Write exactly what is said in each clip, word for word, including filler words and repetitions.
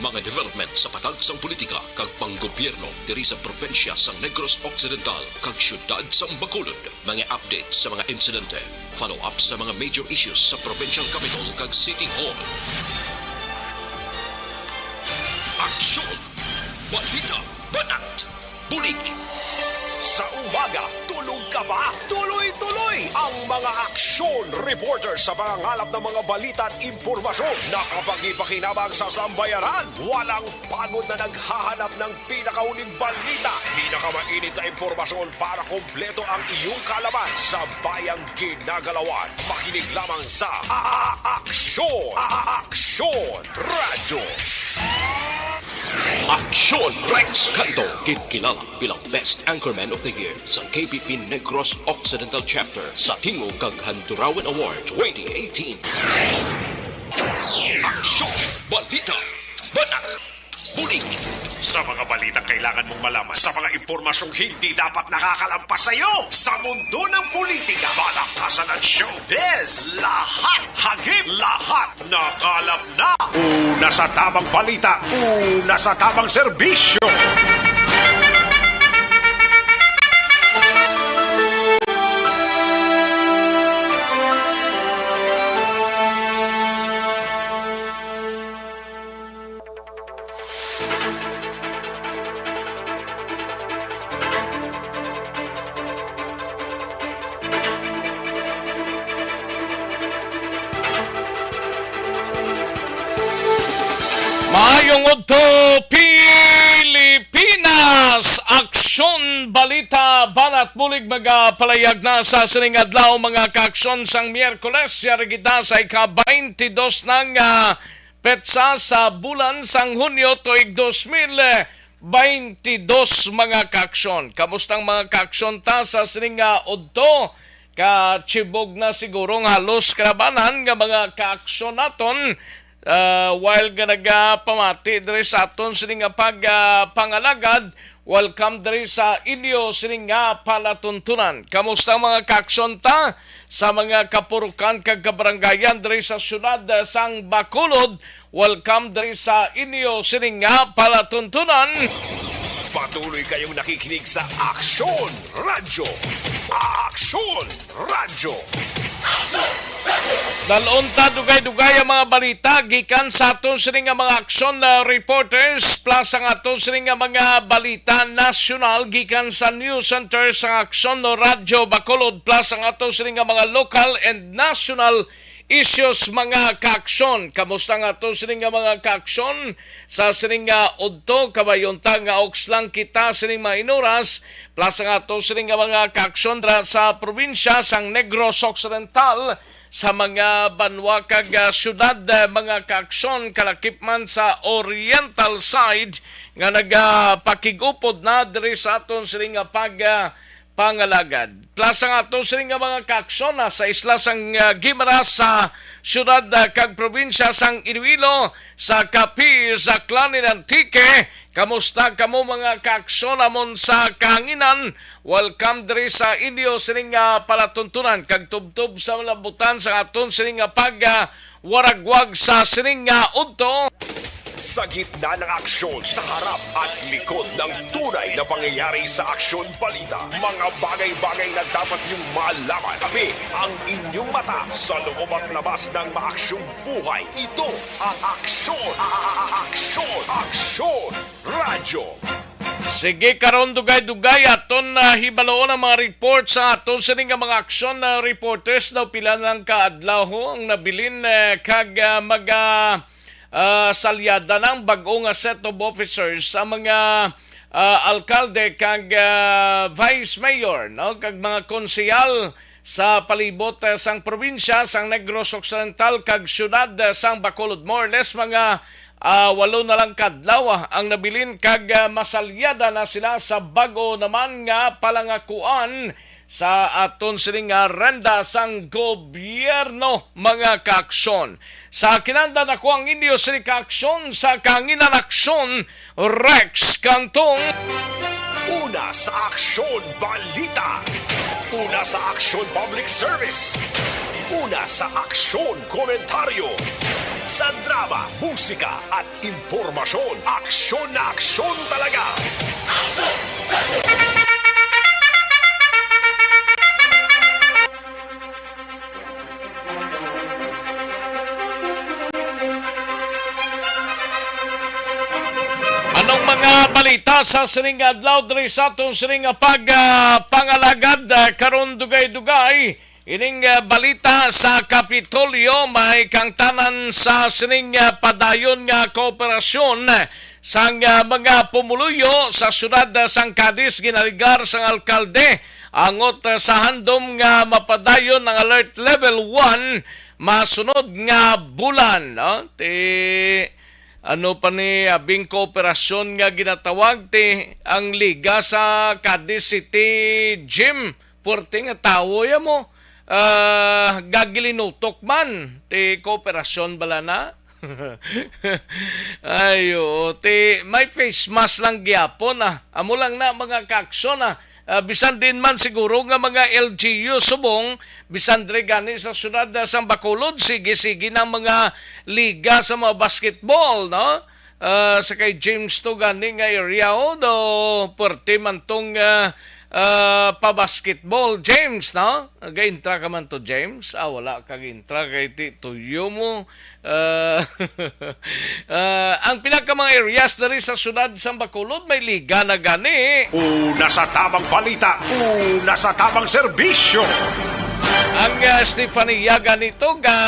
Mga development sa patag sang politika kag panggobyerno diri sa probinsya sang Negros Occidental kag siyudad sang Bacolod. Mga update sa mga insidente, follow-up sa mga major issues sa provincial capitol kag city hall. Aksyon! Balita! Banat! Bulig! Sa umaga, tulog ka ba? Tuloy-tuloy ang mga aksyon reporter sa pangangalap ng mga balita at impormasyon na kapakipakinabang sa sambayanan. Walang pagod na naghahanap ng pinakauling balita, pinakamainit na impormasyon para kompleto ang iyong kaalaman sa bayang ginagalawan. Makinig lamang sa A-, A-, Aksyon! A-, A-, Aksyon! Radyo. Aksyon Rex Canto, gid kilala bilang Best Anchorman of the Year sa K P P Negros Occidental Chapter sa Tingog kag Handurawan Award twenty eighteen. Aksyon! Balita! Banat! Bulig! Sa mga balitang kailangan mong malaman, sa mga impormasyong hindi dapat nakakalampas sa iyo, sa mundo ng politika, balakasan at showbiz, lahat, hagip, lahat, nakalap na. Una sa tamang balita, una sa tamang serbisyo. Maayong udto, Pilipinas! Aksyon, balita, banat bulig, magapalayag na sa sining adlaw, mga kaaksyon, sang Miyerkules. Yari kita sa ika-twenty-dos na nga petsa sa bulan sang Hunyo tuig dos mil twenty-dos, mga kaaksyon. Kamusta ang mga kaaksyon ta sa sining nga udto? Kachibog na siguro nga halos kalabanan nga mga kaaksyon naton, ah, while nga nagapamati diri sa aton sini nga pag, ah, pangalagad, welcome diri sa inyo sini nga palatuntunan. Kamusta ang mga kaaksyon ta sa mga kapurukan kag kabarangayan diri sa siyudad, ah, sang Bacolod? Welcome diri sa inyo sini nga palatuntunan. Patuloy kayong nakikinig sa Aksyon Radyo. Aksyon Radyo. Dalon ta dugay-dugay ang mga balita gikan sa aton sini nga mga aksyon, ah, reporters, plus ang aton sini nga mga balita nasyonal gikan sa news center sa Aksyon Radyo Bacolod, plus ang aton sini nga mga local and national issues, mga kaaksyon. Kamusta nga ato sini nga mga kaaksyon? Sa sini nga udto, kabayon ta nga uks lang kita sining mga inuras, plus nga ato sini nga mga kaaksyon dira sa probinsya sang Negros Occidental, sa mga banwa kag, ah, syudad, ah, mga kaaksyon, kalakip man sa oriental side nga nagapakig-upod na diri sa aton sini nga pag, ah, pangalagad. Plus ang ato sini nga mga kaaksyon, ah, sa isla sang, ah, Guimaras, sa siyudad, ah, kag probinsya sang Iloilo, sa Capiz, Aklan, and Antique. Kamusta kamo, mga kaaksyon, amon sa kahanginan? Welcome diri sa inyo sining, ah, palatuntunan kag tubtob sa malabutan sa aton sining nga pag, ah, waragwag sa sining nga udto. Sa gitna ng aksyon, sa harap at likod ng tunay na pangyayari sa Aksyon Balita, mga bagay-bagay na dapat niyong malaman. Kami ang inyong mata sa loob at labas ng maaksyong buhay. Ito ang Aksyon, a-, a-, a-, Aksyon, Aksyon Radyo. Sige, karon dugay-dugay aton, ah, hibaloon ang mga report sa aton sini nga mga aksyon, ah, reporters daw pila lang ka adlaw ho ang nabilin, eh, kag, ah, mag, ah, ah, salyada ng bag-o nga set of officers sa mga, ah, alkalde kag, ah, vice mayor, no, kag mga konsehal sa palibot, ah, sang probinsya sang Negros Occidental kag siyudad, ah, sang Bacolod. More or less mga, ah, walo na lang kadlaw, ah, ang nabilin kag, ah, masalyada na sila sa bag-o naman nga palangakuan sa aton sini nga renda sang gobyerno, mga kaaksyon. Sa kinandan ako ang inyo sini kaaksyon sa kahanginan, Aksyon Rex Cantong. Una sa Aksyon Balita. Una sa Aksyon Public Service. Una sa Aksyon Komentaryo. Sa drama, musika, at impormasyon, aksyon na aksyon talaga. Anong mga balita sa sining adlaw diri sa aton sining, ah, pag, ah, pangalagad, ah, karon dugay-dugay? Ining, ah, balita sa Kapitolyo may kangtanan sa sining, ah, padayon nga kooperasyon sang, ah, mga pumuluyo sa siyudad, ah, sang Cadiz, ginaligar sang alkalde, angot, ah, sa handom nga mapadayon ang alert level one masunod nga bulan, no? Ti, ano pa ni, abing kooperasyon nga ginatawag ti ang Liga sa Cadiz City Gym. Puwerte nga tawo ya mo. Ah, gagilinutok man ti kooperasyon bala na. Ay, oo. Ti, may face mask lang gyapon, ah. Amo lang na, mga kaaksyon, ah. Ah, bisan din man siguro nga mga L G U subong, bisan diri gani sa siyudad, ah, sang Bacolod, sige-sige na mga liga sa mga basketball, no? Ah, sa kay James to gani nga area, oh, do, puwerte man tong, ah, ah, pa-basketball, James, no? Ga-intra ka man to, James? Ah, wala ka ga-intra kay ti tuyo mo. Ah, ah, ang pila ka mga areas diri sa siyudad sang Bacolod may liga na gani. Una sa tamang balita, una sa tamang serbisyo. Ang, ah, Stefania ganito ga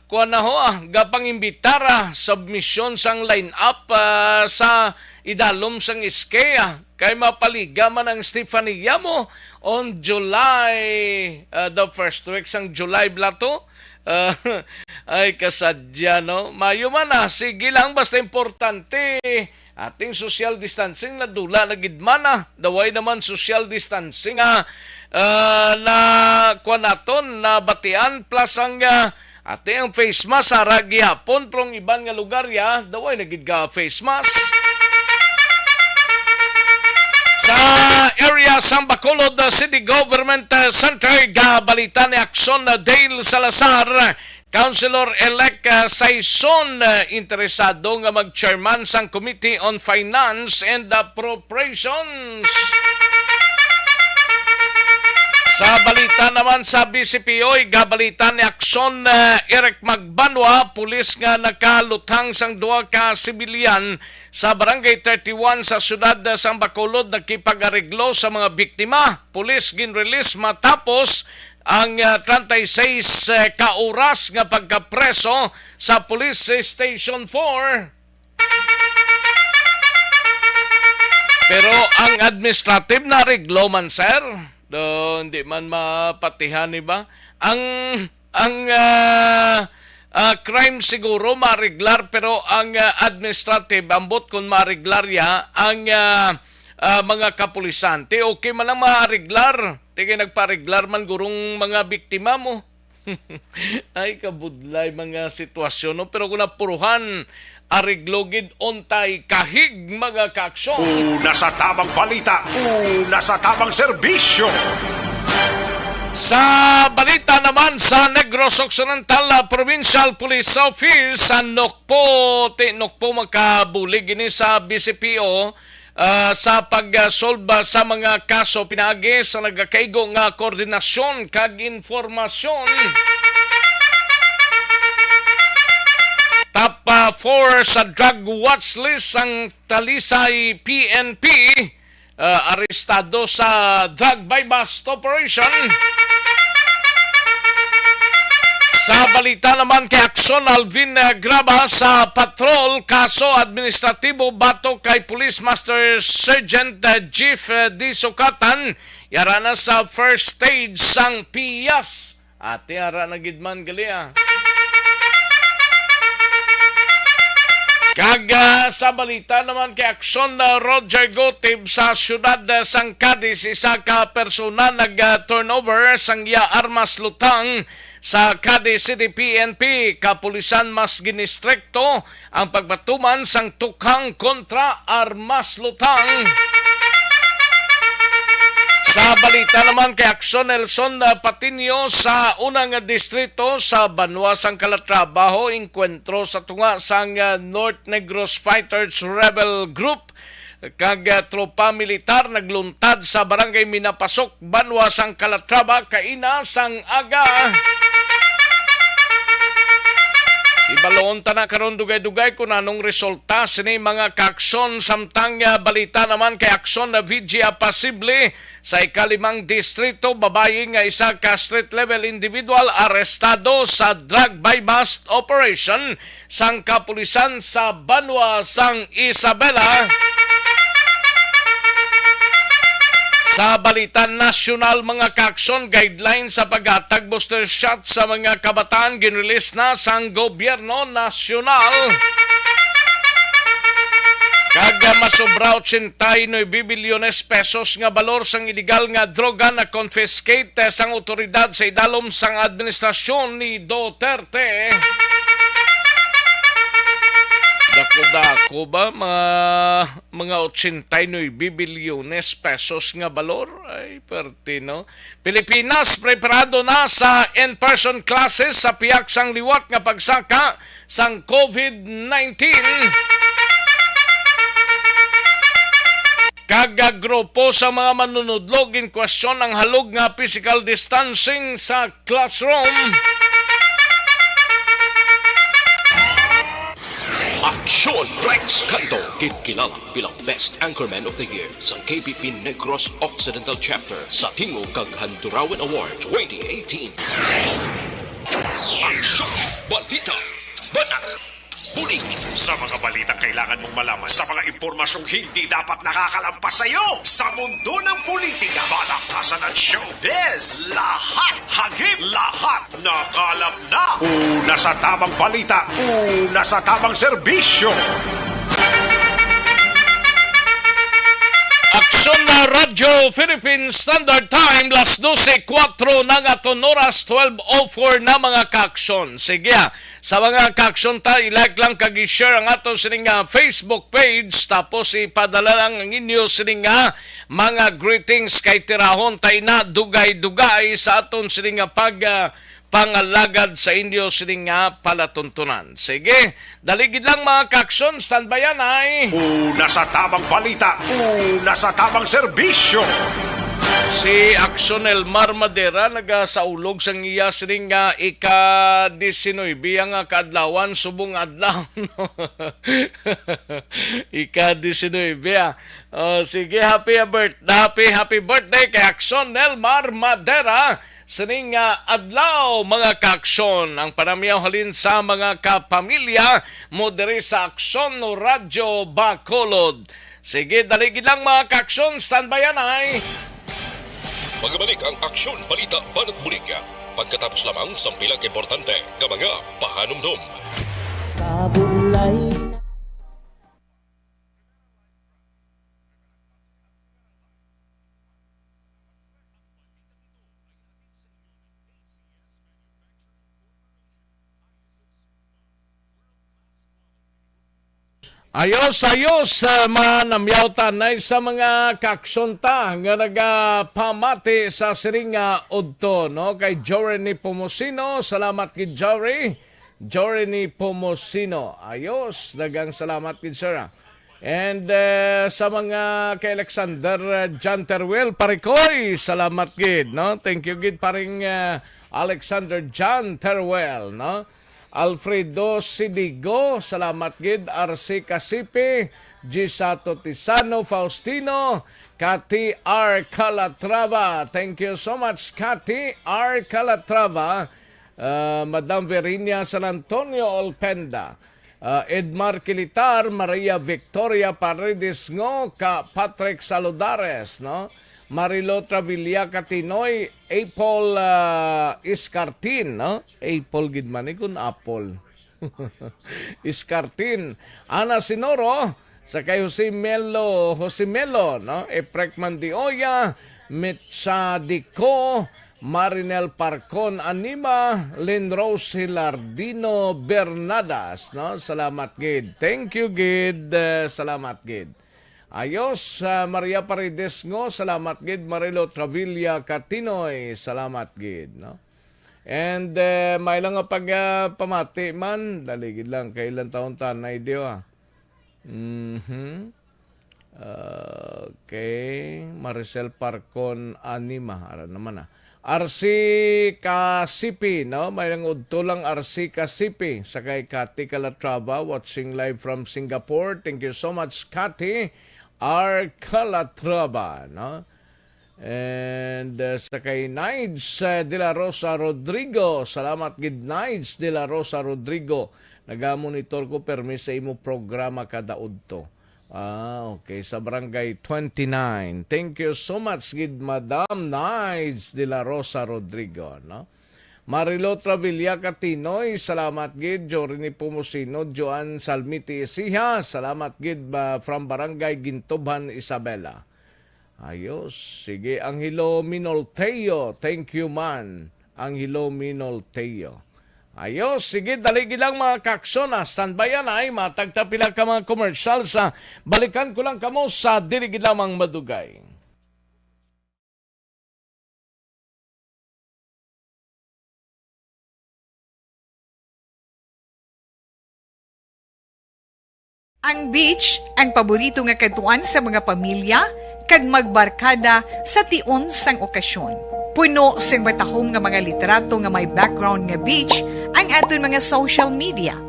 kuan na ho, ah, gapangimbitar, ah, submission sang line-up, ah, sa idalom sang S K, ah. Kay mapaliga man ang Stefania mo on July, ah, the first week sang July bala to. Ah, ay, kasadya, no? Mayo man, ah. Sige lang, basta importante, ating social distancing, nadula na gid man, ah. Daway naman social distancing, ah, ah, na kuwan naton, na batian, plus ang, ah, ating face mask, ara gihapon, pero ang iban nga lugar, ya, daway na gid ga face mask. Sa area sang Bacolod, uh, City Government, uh, Center, gabalita ni Action, uh, Dale Salazar, Councilor-elect, uh, Saison, uh, interesado nga mag-chairman sang Committee on Finance and Appropriations. Sa balita naman sa B C P O, gabalita ni Action, uh, Eric Magbanwa, pulis nga nakaluthang sang duha ka sibilyan sa Barangay thirty-one sa siyudad sang Bacolod nakipag-areglo sa mga biktima. Pulis ginrelease matapos ang, ah, treinta y seis, eh, ka oras nga pagkapreso sa Police Station four. Pero ang administrative na areglo man, sir, do, hindi man mapatihan, di ba? Ang Ang, ah, ah, crime siguro mareglar, pero ang, ah, administrative, ambot kung mareglar ya, ang, ah, ah, mga kapulisan. Ti okay man ang mareglar. Ti kay nagpareglar man gurong mga biktima mo. Ay, kabudlay mga sitwasyon, no? Pero kung napuruhan, areglo gid untay kahig, mga kaaksyon. Una sa tamang balita, una sa tamang serbisyo. Sa balita naman sa Negros Occidental, ah, Provincial Police Office sa Nokpo, ti Nokpo makabulig ini sa B C P O, ah, sa pag-solve sa mga kaso pinaagi sa nagakaigo nga koordinasyon kag informasyon. Top, ah, four sa drug watch list ang Talisay P N P, ah, arestado sa drug buy-bust operation. Sa balita naman kay Action, Alvin, ah, Graba sa patrol, kaso administratibo batok kay Police Master Sergeant, ah, Chief, ah, D. Sukatan, yara na sa first stage sang piyas. Ati ara na gid man gali, ah. Kag, ah, sa balita naman kay Action, ah, Roger Gotib sa siyudad, ah, sang Cadiz, isa ka persona nag, ah, turnover sang iya armas lutang sa Cadiz City P N P. Kapulisan mas ginistrikto ang pagpatuman sang tukhang kontra armas lutang. Sa balita naman kay Aksyon Nelson, ah, Patiño, sa unang distrito sa banwa sang Calatrava, ho, engkwentro sa tunga sang, ah, North Negros Fighters Rebel Group kag, ah, tropa militar nagluntad sa barangay Minapasok, banwa sang Calatrava, kaina sang aga. Ibalon ta na karon dugay-dugay kung anong resulta sini mga kaaksyon. Samtang, ah, balita naman kay Aksyon na V G, ah, pasible sa ikalimang distrito, babayi nga isa ka street level individual arestado sa drug buy-bust operation sang kapulisan sa banwa sang Isabela. Sa balita nasyonal, mga kaaksyon, guidelines sa paghatag booster shot sa mga kabataan ginrelease na sang gobyerno nasyonal. Kag masobra ochenta y nuebe bilyones pesos nga balor sang iligal nga droga na-confiscate sang otoridad sa idalom sang administrasyon ni Duterte. Dako-dako ba? Mga, mga ochenta y nuebe bilyones pesos nga balor? Ay, perte, no? Pilipinas preparado na sa in-person classes sa pihak sang liwat nga pagsaka sang COVID nineteen. Kag grupo sa mga manunudlo, ginkwestiyon ang halog nga physical distancing sa classroom. Aksyon Rex Canto, ginkilala bilang Best Anchorman of the Year sa K B P Negros Occidental Chapter sa Tingog kag Handurawan Award twenty eighteen. Aksyon! Balita! Banat! Bulig! Sa mga balitang kailangan mong malaman, sa mga impormasyong hindi dapat nakakalampas sa iyo, sa mundo ng politika, balakasan at showbiz, lahat, hagip, lahat, nakalap na. Una sa tamang balita, una sa tamang serbisyo. Aksyon na Radyo Philippine Standard Time, las dose kwatro na nga aton oras, twelve oh four na, mga kaaksyon. Sige, ah, sa mga kaaksyon ta, i-like lang kag i-share ang aton sining, ah, Facebook page, tapos ipadala lang ang inyo sining, ah, mga greetings kay tirahon ta ina dugay-dugay sa aton sining, ah, pag, ah, pangalagad sa inyo sining nga palatuntunan. Sige, dali gid lang, mga kaaksyon, standbyan ay. Una sa tamang balita, una sa tamang serbisyo. Si Aksyon Elmar Madera nagasaulog sang iya sining nga ika-diecinuebe nga kaadlawan subong adlaw. Ika-diecinuebe, ah. Oh, sige, happy birth-, happy, happy birthday kay Aksyon Elmar Madera. Sining nga adlaw, mga kaaksyon, ang panamyaw halin sa mga kapamilya mo diri sa Aksyon no Radyo Bacolod. Sige, dali gid lang, mga kaaksyon, standbyan ay. Magabalik ang Aksyon Balita Banat Bulig pagkatapos lamang sang pila ka importante nga mga pahanumdom. Kabulay. Ayos, ayos, ah, manamyaw ta na sa mga kaaksyon ta nga nagapamati sa sining nga udto, no? Kay Jory ni Pomosino, salamat kay Jory. Jory ni Pomosino. Ayos, daghang salamat gid, sir, ah. And, eh, sa mga kay Alexander, eh, John Teruel, Parikoy, salamat gid, no? Thank you gid, paring, eh, Alexander John Teruel, no? Alfredo Sidigo, salamat gid. R C Casipe, Gisato Tisano, Faustino, Cathy R Calatrava. Thank you so much, Cathy R Calatrava. Ah, Madam Verinia San Antonio Olpenda, ah, Edmar Kilitar, Maria Victoria Paredes Ngo, ka Patrick Saludares, no? Marilo Travilla Katinoy, Apple, ah, Iscartin, no? Apple gid man ni kun apple. Iscartin, Ana Sinoro, sa kay Jose Melo, Jose Melo, no? Eprek Mandioya, Mitsa Dico, Marinel Parcon Anima, Linrose Hilardino Bernadas, no? Salamat gid. Thank you gid. Eh, salamat gid. Ayos, ah, Maria Paredes ngo, salamat gid. Marilo Travilla Katinoy, salamat gid, no? And, eh, may lang nga pag, ah, pamati man, dali gid lang, kay ilang taon tanay, di ba? Mhm. Okay, Maricel Parcon Anima, ara naman, ah. R C Kasipi, no? May lang udto lang R C Kasipi, sa kay Cathy Calatrava, watching live from Singapore. Thank you so much, Cathy R Calatrava, no? And, uh, sa kay Nides, uh, De La Rosa Rodrigo, salamat gid, Nides De La Rosa Rodrigo. Nagamonitor ko permi sa imo programa kada udto. Ah, okay. Sa Barangay twenty-nine. Thank you so much gid, Madam Nides De La Rosa Rodrigo, no? Marilo Travilla Katinoy, salamat gid. Jorini Pumosino, Joan Salmiti Isiha, salamat gid ba from Barangay Gintubhan, Isabela. Ayos. Sige, Angelo Minolteo. Thank you, man. Angelo Minolteo. Ayos. Sige, dali gid lang, mga kaksona. Standby yan ay matagta pila ka mga commercials. Ah, balikan ko lang kamo sa dili gid lamang madugay. Ang beach, ang paborito nga kadtuan sa mga pamilya kag magbarkada sa tion sang okasyon. Puno sing matahom nga mga litrato nga may background nga beach ang aton mga social media.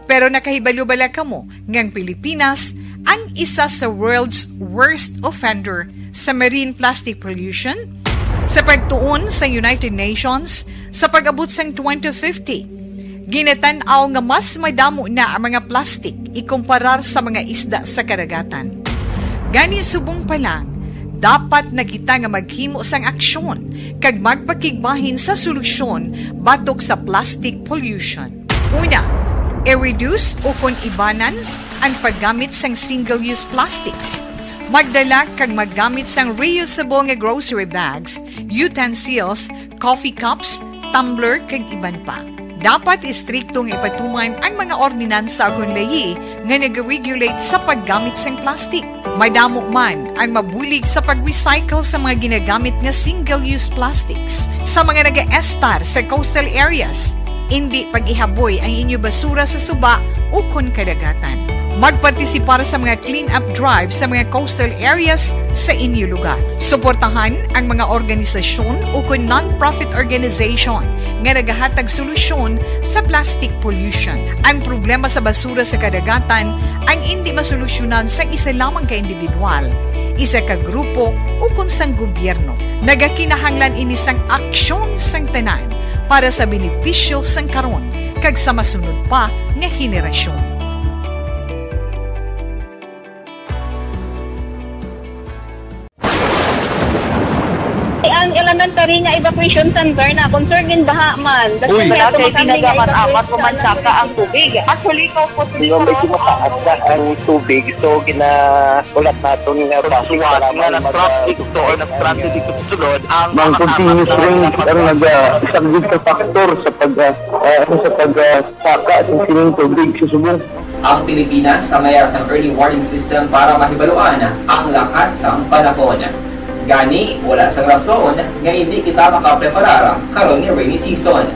Pero nakahibalo bala kamo nga ang Pilipinas ang isa sa world's worst offender sa marine plastic pollution? Sa pagtuon sa United Nations, sa pag-abot sang twenty fifty, ginatan-aw nga mas madamo na ang mga plastic ikumparar sa mga isda sa karagatan. Gani, subong pa lang, dapat na kita nga maghimo sang aksyon kag magpakigbahin sa solusyon batok sa plastic pollution. Una, i-reduce ukon ibanan ang paggamit sang single-use plastics. Magdala kag maggamit sang reusable nga grocery bags, utensils, coffee cups, tumbler, kag iban pa. Dapat istrikto nga ipatuman ang mga ordinansa ukon layi nga nag-regulate sa paggamit sang plastic. Madamo man ang mabulig sa pag-recycle sa mga ginagamit nga single-use plastics. Sa mga nagaestar sa coastal areas, indi pag-ihaboy ang inyo basura sa suba ukon kadagatan. Magpartisipar sa mga clean-up drive sa mga coastal areas sa inyo lugar. Suportahan ang mga organisasyon ukon non-profit organization nga nagahatag solusyon sa plastic pollution. Ang problema sa basura sa kadagatan ang indi masolusyonan sang isa lamang ka individual, isa ka grupo, ukon sang gobyerno. Nagakinahanglan ini sang aksyon sang tanan para sa benepisyo sang karon kag sa masunod pa nga henerasyon. Ang elementary nga evacuation center na concern gid baha man. Uy. Wala kay ginagamit-amat, kumansaka ang tubig. Actually, ikaw po, medyo mataas na ang tubig, so ginahulat naton nga traffic, suwat nga mag-, traffic to or traffic dito sa sulod ang mga continuous rain ang nag-, ah, isang big factor sa pag, ah, ah, sa pag, ah, saka sa sining tubig sa subong. Ang Pilipinas ang may ara sang early warning system para mahibaluan ang lakat sang panahon. Gani, wala sang rason nga indi kita makapreparar karon nga rainy season.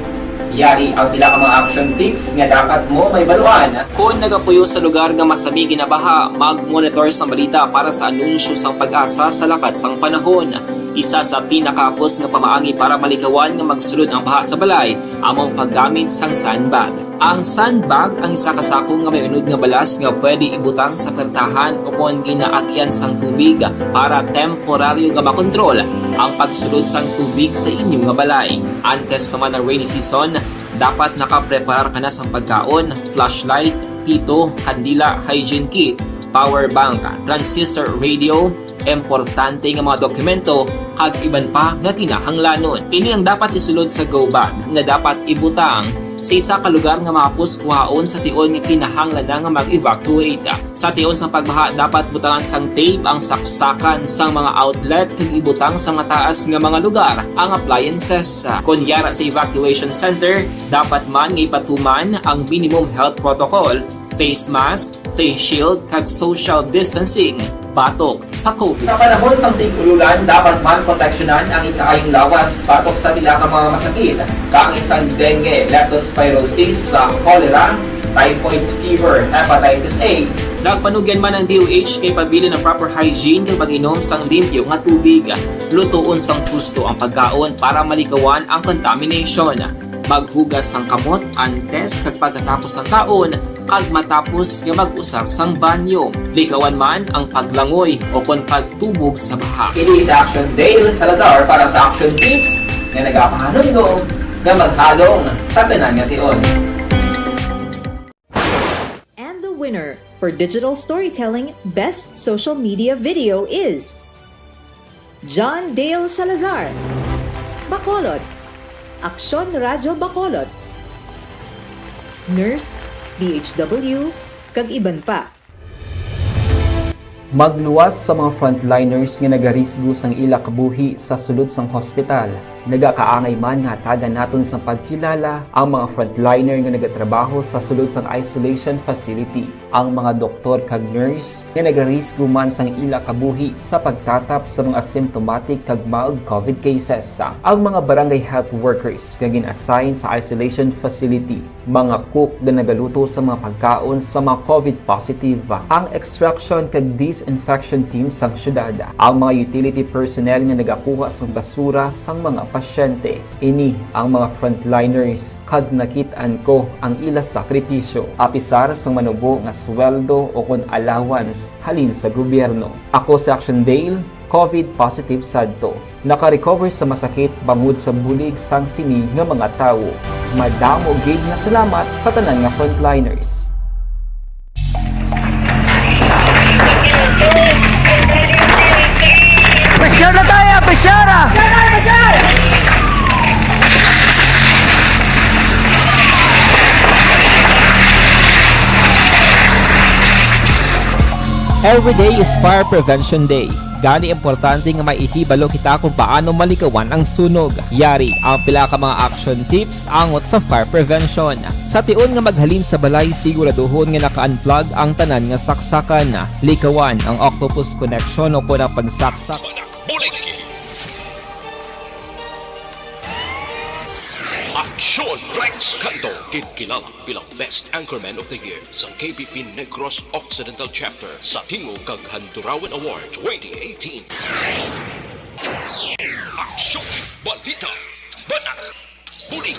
Yari ang pila ka mga action tips nga dapat mo mahibaluan. Kon nagapuyo sa lugar nga masami ginabaha, mag-monitor sa balita para sa anunsyo sang PAGASA sa lakat sang panahon. Isa sa pinakahapos nga pamaagi para malikawan nga magsulod ang baha sa balay amo ang paggamit sang sandbag. Ang sandbag ang isa ka sako nga may unod nga balas nga pwede ibutang sa pertahan ukon ginaagyan sang tubig para temporaryo nga makontrol ang pagsulod sang tubig sa inyo nga balay. Antes pa man ang rainy season, dapat nakapreparar ka na sang pagkaon, flashlight, pito, kandila, hygiene kit, power bank, transistor radio, importante nga mga dokumento, kag iban pa nga kinahanglanon. Ini ang dapat isulod sa go bag nga dapat ibutang sa isa ka lugar nga mahapos kuhaon sa tion nga kinahanglan na nga mag-evacuate. Sa tion sang pagbaha, dapat butangan sang tape ang saksakan sang mga outlet kag ibutang sa mataas nga mga lugar ang appliances. Kon yara sa evacuation center, dapat man nga ipatuman ang minimum health protocol, face mask, face shield, kag social distancing. batok sa COVID. Sa panahon sang tig-ululan, dapat man proteksyonan ang ikaayong lawas batok sa pila ka mga masakit, kaangay sang dengue, leptospirosis, sa cholera, typhoid fever, hepatitis A. Nagpanugyan man ang D O H kay pabilin ang proper hygiene kag pag-inom sang limpyo nga tubig. Lutoon sang husto ang pagkaon para malikawan ang contamination. Maghugas sang kamot antes kag pagkatapos sang kaon, kag matapos nga mag-usar sang banyo. Likawan man ang paglangoy o kon pagtubog sa baha. Ini si Action Dale Salazar para sa Action Tips nga nagapahanumdom nga maghalong sa tanan nga tion. And the winner for digital storytelling best social media video is John Dale Salazar, Bacolod, Aksyon Radyo Bacolod, nurse, D H W, kag iban pa. Magluwas sa mga frontliners nga nagarisgo sang ila kabuhi sa sulod sang hospital. Nagakaangay man nga hatagan naton sang pagkilala ang mga frontliner nga nagatrabaho sa sulod sang isolation facility, ang mga doktor kag nurse nga nagarisgo man sang ila kabuhi sa pagtatap sa mga symptomatic kag mild COVID cases, ang mga barangay health workers nga gin-assign sa isolation facility, mga cook nga nagaluto sa mga pagkaon sa mga COVID positive, ang extraction kag disinfection team sang syudad, ang mga utility personnel nga nagakuha sang basura sang mga pasyente. Ini ang mga frontliners, kag nakit-an ko ang ila sakripisyo, apisar sang manubo nga sweldo o kon allowance halin sa gobyerno. Ako si Action Dale, COVID positive sadto. Naka-recover sa masakit bangod sa bulig sang sini nga mga tawo. Madamo gid nga salamat sa tanan nga frontliners. Pressure na tayo! Pressure! Every day is Fire Prevention Day. Gani, importante nga may ihibalo kita kung paano malikawan ang sunog. Yari ang pila ka mga action tips angot sa fire prevention. Sa tion nga maghalin sa balay, siguraduhon nga naka-unplug ang tanan nga saksakan. Likawan ang octopus connection o kon ang pagsaksak. Aksyon Rex Canto, ginkilala bilang Best Anchorman of the Year sa K P P Negros Occidental Chapter sa Tingog kag Handurawan Award twenty eighteen. Aksyon, balita, banat, bulig.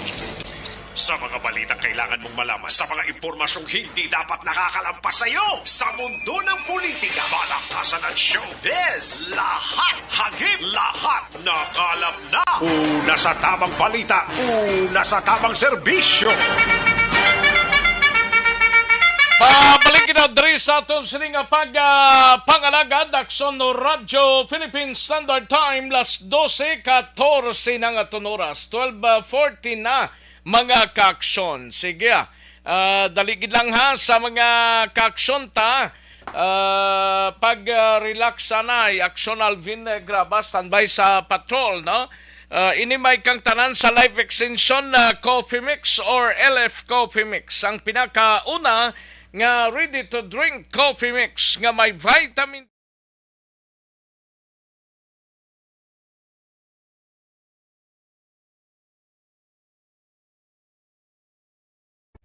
Sa mga balitang kailangan mong malaman, sa mga impormasyong hindi dapat nakakalampas sa iyo, sa mundo ng politika, balaktasan at showbiz, lahat hagip, lahat nakalap na. Una sa tamang balita, una sa tamang serbisyo. Pabalik kita diri sa aton sini nga pag, ah, pangalagad, Aksyon Radyo Philippine Standard Time, las dose katorse na nga aton oras, twelve forty na, mga kaaksyon. Sige, ah, dali gid lang ha sa mga kaaksyon ta. Ah, pag, ah, relax anay, Aksyon Alvin, eh, Graba, standby sa patrol, no? Ah, ini may kang tanan sa Life Extension, ah, Coffee Mix or L F Coffee Mix, ang pinakauna nga ready to drink coffee mix nga may vitamin.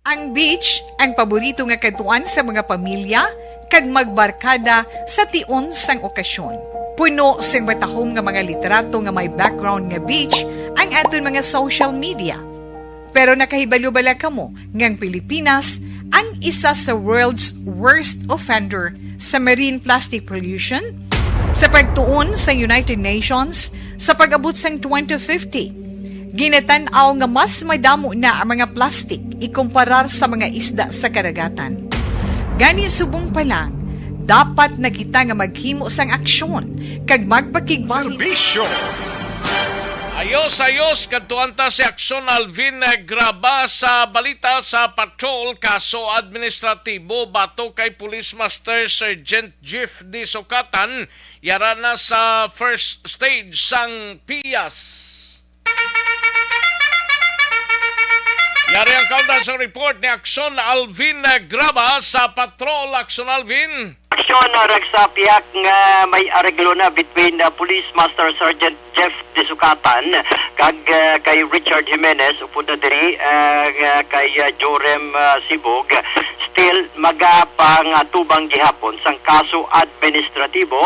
Ang beach, ang paborito nga kadtuan sa mga pamilya kag magbarkada sa tion sang okasyon. Puno sing matahom nga mga litrato nga may background nga beach ang aton mga social media. Pero nakahibalo bala kamo nga ang Pilipinas ang isa sa world's worst offender sa marine plastic pollution? Sa pagtuon sa United Nations, sa pag-abot sang twenty fifty, ginatan-aw nga mas madamo na ang mga plastik ikumparar sa mga isda sa karagatan. Gani, subong pa lang, dapat na kita nga maghimo sang aksyon kag magpakigbahin. Serbisyo. Ayos, ayos, kadtuan ta si Aksyon Alvin Graba sa balita sa patrol, kaso administratibo batok kay Police Master Sergeant Jeff D. Sukatan, yara na sa first stage sang Pias. Yari ang kaunta sa report ni Aksyon Alvin Graba sa patrol. Aksyon Alvin. Aksyon na rag sa pihak nga may areglo na between the Police Master Sergeant Jeff Disukatan kag, ah, kay Richard Jimenez, upod na diri, ah, nga kay, ah, Jorem, ah, Sibog. Still, magapangatubang gihapon sang kaso administratibo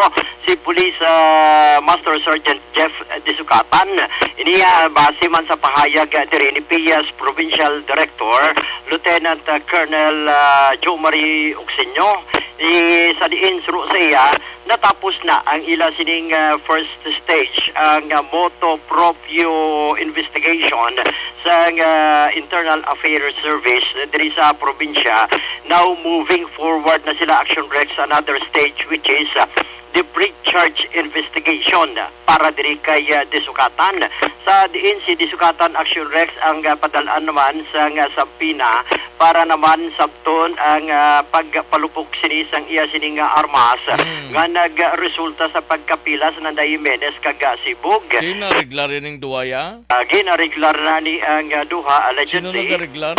si Police, ah, Master Sergeant Jeff Disukatan. Ini, ah, base man sa pahayag, ah, diri ni Pias Provincial Director, Lieutenant, ah, Colonel, ah, Joe Marie Ocsenio. Ni, sa diin, suno sa iya, natapos na ang ila sining, ah, first stage, ang, ah, motu proprio investigation sa, ah, Internal Affairs Service diri sa probinsya. Now, moving forward na sila, Action Rex, another stage, which is, ah, the pre-charge investigation para diri kay, ah, Disukatan. Sa diin si Disukatan, Action Rex, ang, ah, padal-an naman sa nga subpoena para naman sabton ang, ah, pagpalupok sini sang iya sini nga armas Mm. nga nagresulta sa pagkapila sa Nanday Jimenez kag, ah, Sibog. Ginareglar ning duha, ya? Ah, ginareglar na ni ang, ah, duha, Sino allegedly. Nagareglar?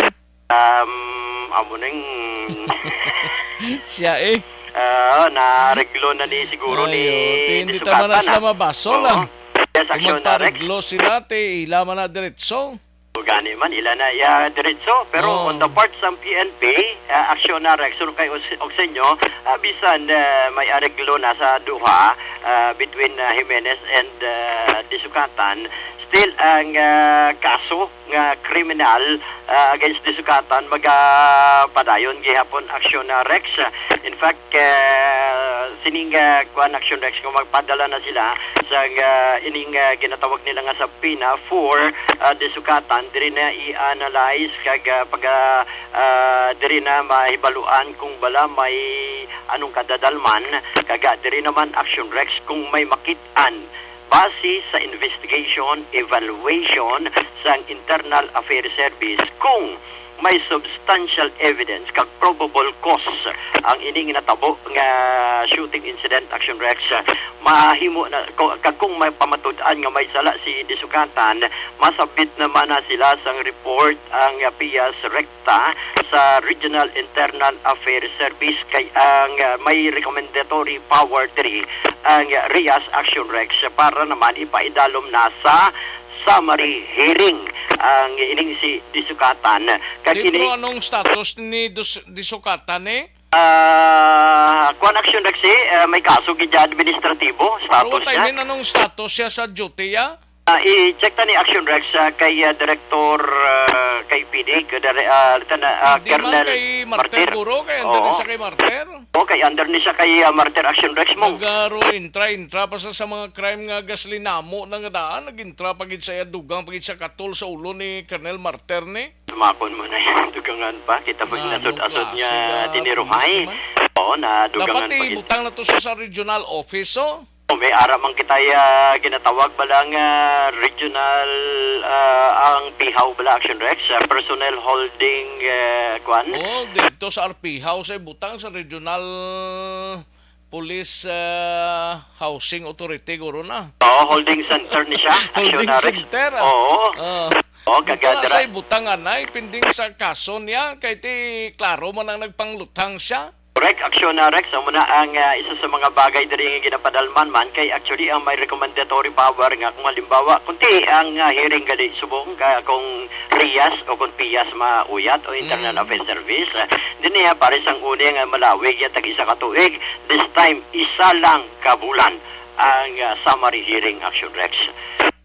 Um, amo ning Siya eh. Ah, nareglo na ni siguro ni Ayo, ti, hindi Disukatan, tama na sila ah. Mabasol, Oo. ah. Yes, Kung aksyon na, Rex. Magpareglo sila, ti, ila man na diretso. O gani man, ila na iya diretso. Pero Oh. on the part sa P N P, ah, aksyon na, Rex. Suno kay Os-, Ocsenio, ah, bisan, ah, may areglo na sa duha, ah, between, ah, Jimenez and, ah, Disukatan, still ang, ah, kaso nga kriminal, ah, against Disukatan, magapadayon gihapon, Aksyon na Rex. In fact, ah, sining, ah, kuan, Aksyon Rex, kung magpadala na sila sa, ah, ining, ah, ginatawag nila nga subpoena for, ah, Disukatan, diri na i-analyze kag, ah, pag, ah, ah, diri na mahibaluan kung bala may anong kadadalman, kag, ah, diri naman, Aksyon Rex, kung may makit-an base sa investigation, evaluation sang Internal Affairs Service kung may substantial evidence kag probable cause ang ining natabo nga shooting incident, Action Rex, mahimo na ko-, kag kung may pamatud-an nga may sala si Disukatan, masabit naman na sila sang report ang Pias Recta sa Regional Internal Affairs Service kay ang, ah, may recommendatory power diri ang Rias Action Rex para naman ipaidalom na sa summary hearing ang ining si Disukatan. Kag Di, ini pero anong status ni Dus-, Disukatan, eh? Ah, kuan, Action Rex, eh, may kaso gid administratibo Pero status what I niya. mean, anong status siya sa duty, ya? Ah, i-check ta ni Action Rex, ah, kay, ah, Director, ah, kay P D, kay Dire-, ah, Lieutenant, ah, Hindi man Colonel kay Martir, Martir. Guro, kay under ni Oo. siya kay Martir. O, kay under ni siya kay, ah, Martir, Action Rex mo. Nagaro intra-intra pa sa, sa mga crime nga gaslinamo na nga daan, nag-intra pa gid sa iya, dugang pa gid sa katol sa ulo ni Colonel Martir ni. Sumakon mo na yan, dugangan pa. Kita mo yung Ano nasud-asud klase niya, ka tiniruhay. pulis naman? Oo, na dugangan Dapat pa gid. ibutang na to sa, sa regional office, oh. O, may ara man kita, ah, ginatawag bala nga regional, ah, ang pihaw bala, Action Rex, ah, personnel holding, eh, kwan. Oh, dito sa R P House ay butang sa regional police, ah, housing authority, guro na. Oo, holding center ni siya, Action Holding Rex. center, ah. Oo. Ah. Oo, Dito na kagandara. sa ibutangan ay pending sa kaso niya, kay ti klaro man ang nagpangluthang siya. Correct, Action na Rex. Amo na ang, ah, isa sa mga bagay diri nga ginapadalman man kay actually ang may recommendatory power nga kung halimbawa, kung ti ang, ah, hearing gali subong ka kung Rias o kung Pias mauyat o Internal Mm. Affairs Service, ah, din niya pare sang uni nga malawig ya tag isa ka tuig, this time isa lang ka bulan ang, ah, summary hearing, Action Rex.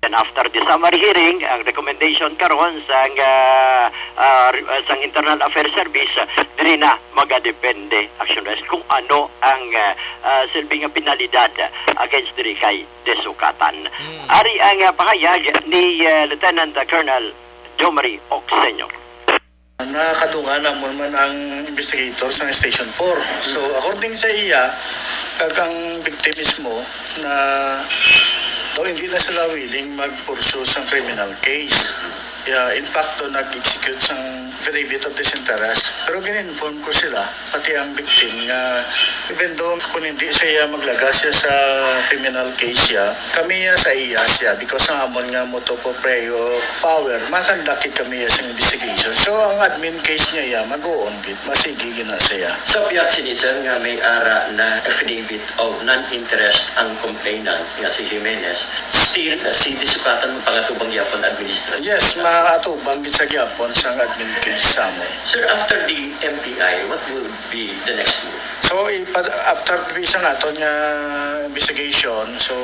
And after the summary hearing, ang recommendation karon sang, ah, ah, re-, ah, sang Internal Affairs Service, ah, diri na magadepende, Action Rex, kung ano ang, ah, ah, silbi nga penalidad, ah, against diri kay Disukatan. Hmm. Ari ang, ah, pahayag ni, ah, Lieutenant Colonel Jomari Ocsenio. Nakadungan namon man ang investigator sa Station four. So, Hmm. according sa iya, kag ang victim mismo, na daw hindi na sila willing mag-pursue sa criminal case. Yeah, in fact, do nag-execute sang affidavit of disinterest. Pero gin-inform ko sila, pati ang victim, nga even though kung hindi siya maglaga siya sa criminal case siya, kami ya sa iya siya because ang amon nga motu proprio power, makandakit kami ya sa investigation. So, ang admin case niya ya, mag-uon gid, masige gina siya. Sa pihak sini, sir, nga may ara na affidavit of non-interest ang complainant nga si Jimenez, still, uh, si Disukatan mapangatubang gyapon administrative? Yes, maatubang gid sa gyapon sang admin case sa amon. Sir, after the M P I, what will be the next move? So, ipa-, after bisa naton nga investigation, so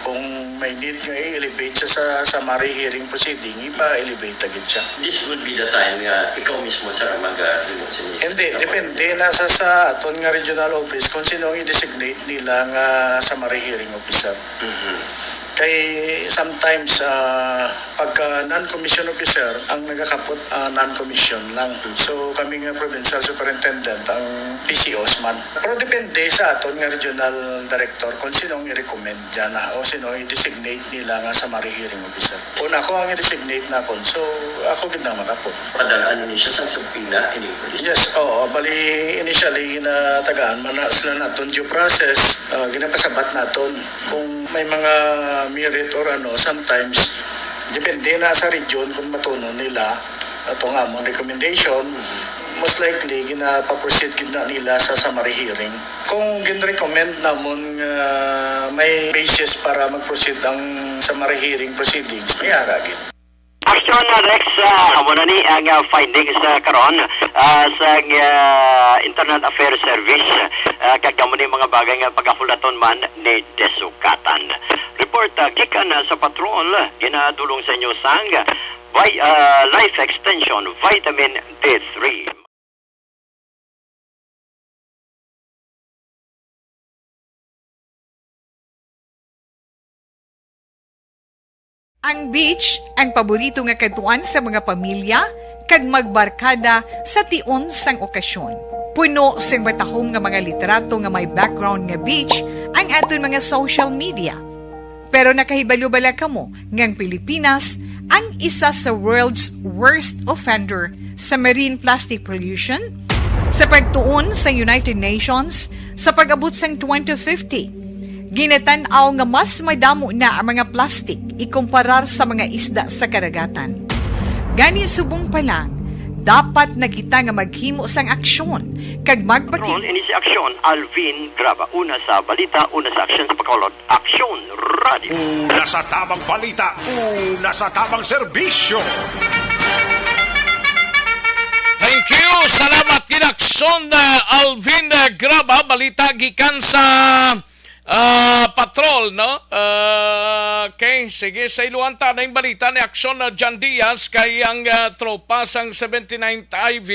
kung may need nga i-elevate siya sa summary hearing proceeding, ipa-elevate na gid siya. This would be the time nga ikaw mismo, sir, ang mag, uh, remove sa minister? Hindi, depende na sa, sa aton nga regional office kung sino ang i-designate nila nga summary hearing officer. Mhm. Kay sometimes, ah, pagka non-commission officer, ang nagakapot, ah, non-commission lang. Mhm. So, kami nga provincial superintendent, ang P C Os man. Pero depende sa aton nga regional director kung sino ang i-recommend niya na o sino i-designate nila nga summary hearing officer. Kung ako ang i-designate na akon, so ako gid ang makapot. Padal-an ni siya sang subpoena in English? Yes, oo. Bali, initially, ginatagaan man na sila naton due process, ah, ginapasabat naton. Kung may mga merit or ano, sometimes, depende na sa region kung matunon nila atong amon recommendation, most likely, ginapaproceed gid na nila sa summary hearing. Kung gin-recommend namon nga may basis para mag-proceed ang summary hearing proceedings, may ara gid. Action, uh, Rex, uh, amo na ni ang, uh, findings, uh, karon, uh, sa, uh, Internal Affairs Service, uh, kag amo ni mga bagay nga pagahulaton man ni Desukatan. Report, uh, gikan, uh, sa patrol, ginadulong sa inyo sang by, uh, Life Extension Vitamin D three. Ang beach, ang paborito nga kadtuan sa mga pamilya kag magbarkada sa tion sang okasyon. Puno sing matahom nga mga litrato nga may background nga beach ang aton mga social media. Pero nakahibalo bala kamo nga ang Pilipinas ang isa sa world's worst offender sa marine plastic pollution? Sa pagtuon sa United Nations, sa pag-abot sang twenty fifty, ginatan-aw nga mas madamo na ang mga plastik ikumparar sa mga isda sa kadagatan. Gani, subong pa lang, dapat na kita nga maghimo sang aksyon kag magpakig- Patrol, ini si Aksyon, Alvin Graba. Una sa balita, una sa aksyon sa Bacolod. Aksyon Radio. Una sa tamang balita, una sa tamang serbisyo. Thank you. Salamat gid, Aksyon, uh, Alvin, uh, Graba. Balita gikan sa, uh, patrol, no? Uh, okay, sige. Sa iluhan ta na yung balita ni Aksyon, uh, John Diaz kay ang, uh, tropa sang seventy-ninth I V,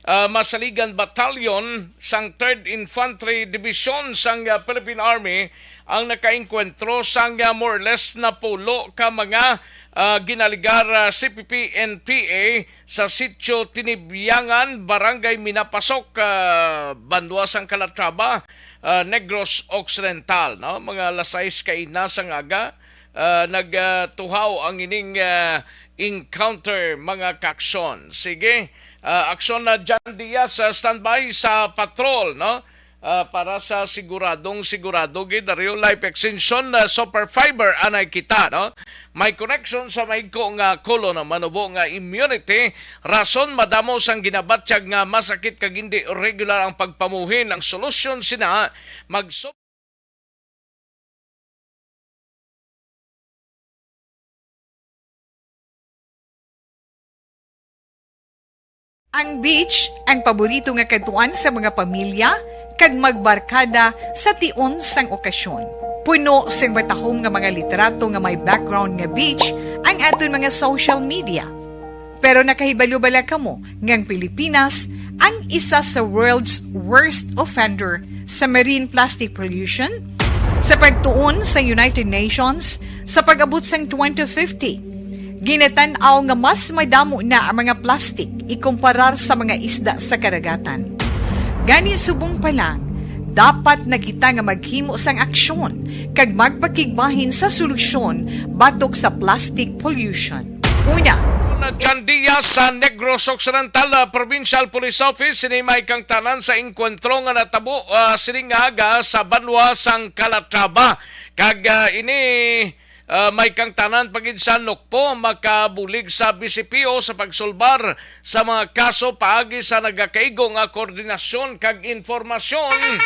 uh, Masaligan Battalion sang Third Infantry Division sang, uh, Philippine Army ang nakaengkwentro sang, ah, more or less napulo ka mga, ah, ginaligar, ah, C P P N P A sa Sitio Tinibyangan, Barangay Minapasok, ah, banwa sang Calatrava, ah, Negros Occidental, no? Mga alas sais kaina sang aga, ah, nag, ah, tuhaw ang ining, ah, encounter, mga kaaksyon. Sige, ah, aksyon na dyan, Diaz, ah, standby sa patrol, no? Ah, para sa siguradong sigurado gid, Dario, Life Extension, ah, Super Fiber, anay kita, no? May connection sa maigko nga kolon, manubo nga immunity, rason madamo sang ginabatyag nga masakit kag hindi regular ang pagpamuhin. Ang solusyon sina, mag- Ang beach, ang paborito nga kadtuan sa mga pamilya kag magbarkada sa tion sang okasyon. Puno sing matahom nga mga litrato nga may background nga beach ang aton mga social media. Pero nakahibalo bala kamo nga ang Pilipinas ang isa sa world's worst offender sa marine plastic pollution? Sa pagtuon sa United Nations, sa pag-abot sang twenty fifty, ginatan-aw nga mas madamo na ang mga plastik ikumparar sa mga isda sa kadagatan. Gani, subong pa lang, dapat na kita nga maghimo sang aksyon kag magpakigbahin sa solusyon batok sa plastic pollution. Una, John Diaz sa Negros Occidental, ah, Provincial Police Office, ini may kangtanan sa engkwentro nga natabo, ah, sining nga aga sa banwa sang Calatrava. Kag, ah, ini, ah, may kangtanan pa gid sa Nocpo makabulig sa B C P O sa pagsulbar sa mga kaso paagi sa nagakaigo nga koordinasyon kag informasyon.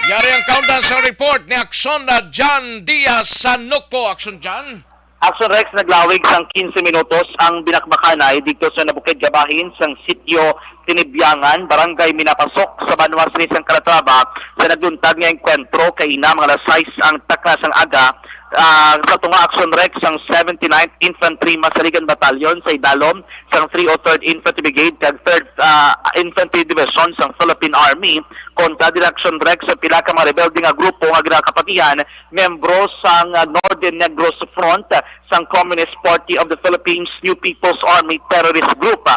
Yari ang kaundan sa report ni Action na John Diaz sa Nocpo. Action, John. Action Rex, naglawig sang quince minutos ang binakbakanay didto sa nabukid nga bahin sang sitio Tinibyangan, Barangay Minapasok, sa banwa sini sang Calatrava, sa nagduntag nga engkwentro kaina mga alas sais ang takna sang aga, ah, sa tunga Action Rex sang seventy-ninth Infantry Masaligan Battalion sa idalom sang three oh third Infantry Brigade kag third, ah, Infantry Division sang Philippine Army kontra diri Action Rex sa pila ka mga rebelde nga grupo nga ginakapatihan membro sang, ah, Northern Negros Front sang Communist Party of the Philippines New People's Army terrorist group.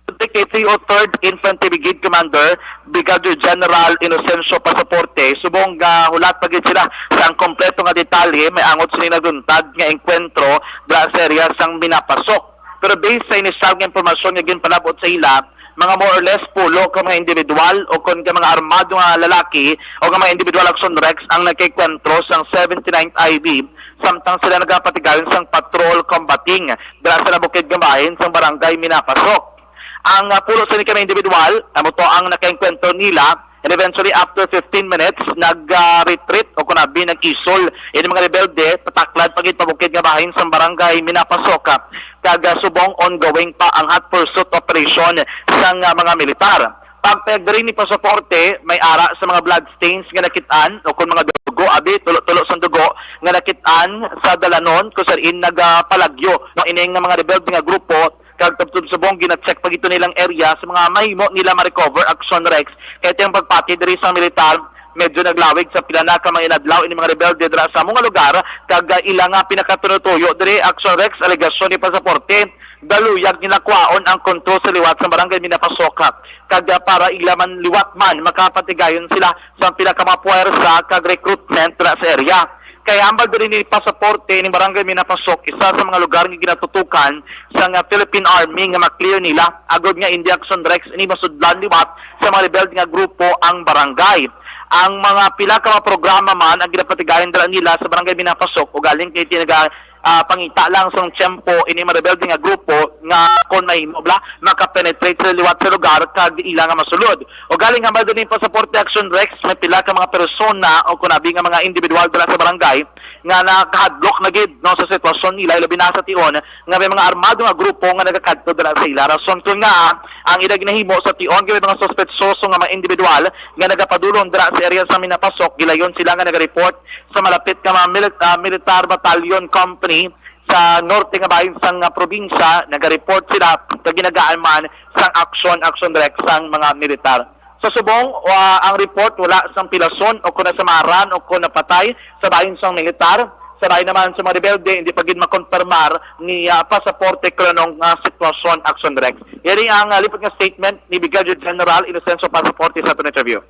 Kay three oh third Infantry Brigade Commander Brigadier General Inocencio Pasaporte, subong nga hulat pa gid sila sang kompleto nga detalye, may angot sini nagduntag nga engkwentro dira sa area sang Minapasok. Pero based sa initial nga impormasyon nga ginpalab-ot sa ila, mga more or less pulo ka mga individual o kon ka mga armado nga lalaki o ka mga individual Action Rex ang nagkaikwentro sang seventy-ninth I B, samtang sila nagapatigayon sang patrol combating dira sa nabukid nga bahin sang barangay Minapasok. Ang, ah, pulo sa ni ka mga individual, amo to ang nakaengkwentro nila, and eventually after fifteen minutes, nag-retreat o kunabi nag-isol ini mga rebelde, pataklad pa gid pabukid nga bahin sang barangay Minapasok, ah, kag, ah, subong ongoing pa ang hot pursuit operation sang, ah, mga militar. Pagpayag diri ni Pasaporte, may ara sa mga blood stains nga nakit-an o kon mga dugo, abi, tulo-tulo sang dugo nga nakit-an sa dalanon kung sa diin nagapalagyo, no, ining nga mga rebelde nga grupo, kag tubtob subong gina-check pa gid nilang area sa mga mahimo nila ma-recover, Action Rex. Kay ang pagpati diri sa militar, medyo naglawig sa pila na ka mga inadlaw ini mga rebelde dira sa amo nga lugar, kag, ah, ila nga pinakatuyo-tuyo diri, Action Rex, alegasyon ni Pasaporte, galuyag nila kwaon ang kontrol sa liwat sa barangay Minapasok, kag, ah, para ila man liwat man makapatigayon sila sa pila ka mga puwersa kag recruitment dira sa area. Kay hambal diri ni Pasaporte, ni barangay Minapasok, isa sa mga lugar nga ginatutukan sa nga Philippine Army nga ma-clear nila, agod nga indi Action Rex ini masudlan liwat sa mga rebelde nga grupo ang barangay. Ang mga pila ka mga programa man ang ginapatigayon dira nila sa barangay Minapasok, ugaling kay tinaga, ah, pangita lang sang tiyempo ini mga rebelde nga grupo nga kon mahimo bala makapenetrate sa liwat sa lugar kag ila nga masulod. Ugaling hambal diri ni Pasaporte, Action Rex, may pila ka mga persona o kunabi nga mga individual dira sa barangay nga nakahadlok na gid, no, sa sitwasyon nila, ilabi na sa tion nga may mga armado nga grupo nga nagakadto dira sa ila. Rason kon ngaa ang ila ginahimo sa tion kay may mga suspetsoso nga mga individual nga nagapadulong dira sa area sa Minapasok, gilayon sila nga nagareport sa malapit nga mga milit-, ah, militar battalion company sa norte nga bahin sang, ah, probinsya. Nagareport sila kag ginagaan man sang aksyon, Action Rex, sang mga militar. Sa subong, ah, ang report wala sang pilason o kon nasamaran o kon napatay sa bahin sang militar. Sa bahin naman sa mga rebelde, hindi pa gid makonfirmar ni, ah, Pasaporte kon anong, ah, sitwasyon, Action Rex. Yari ang, ah, lipot nga statement ni Brigadier General Inocencio Pasaporte sa aton interview.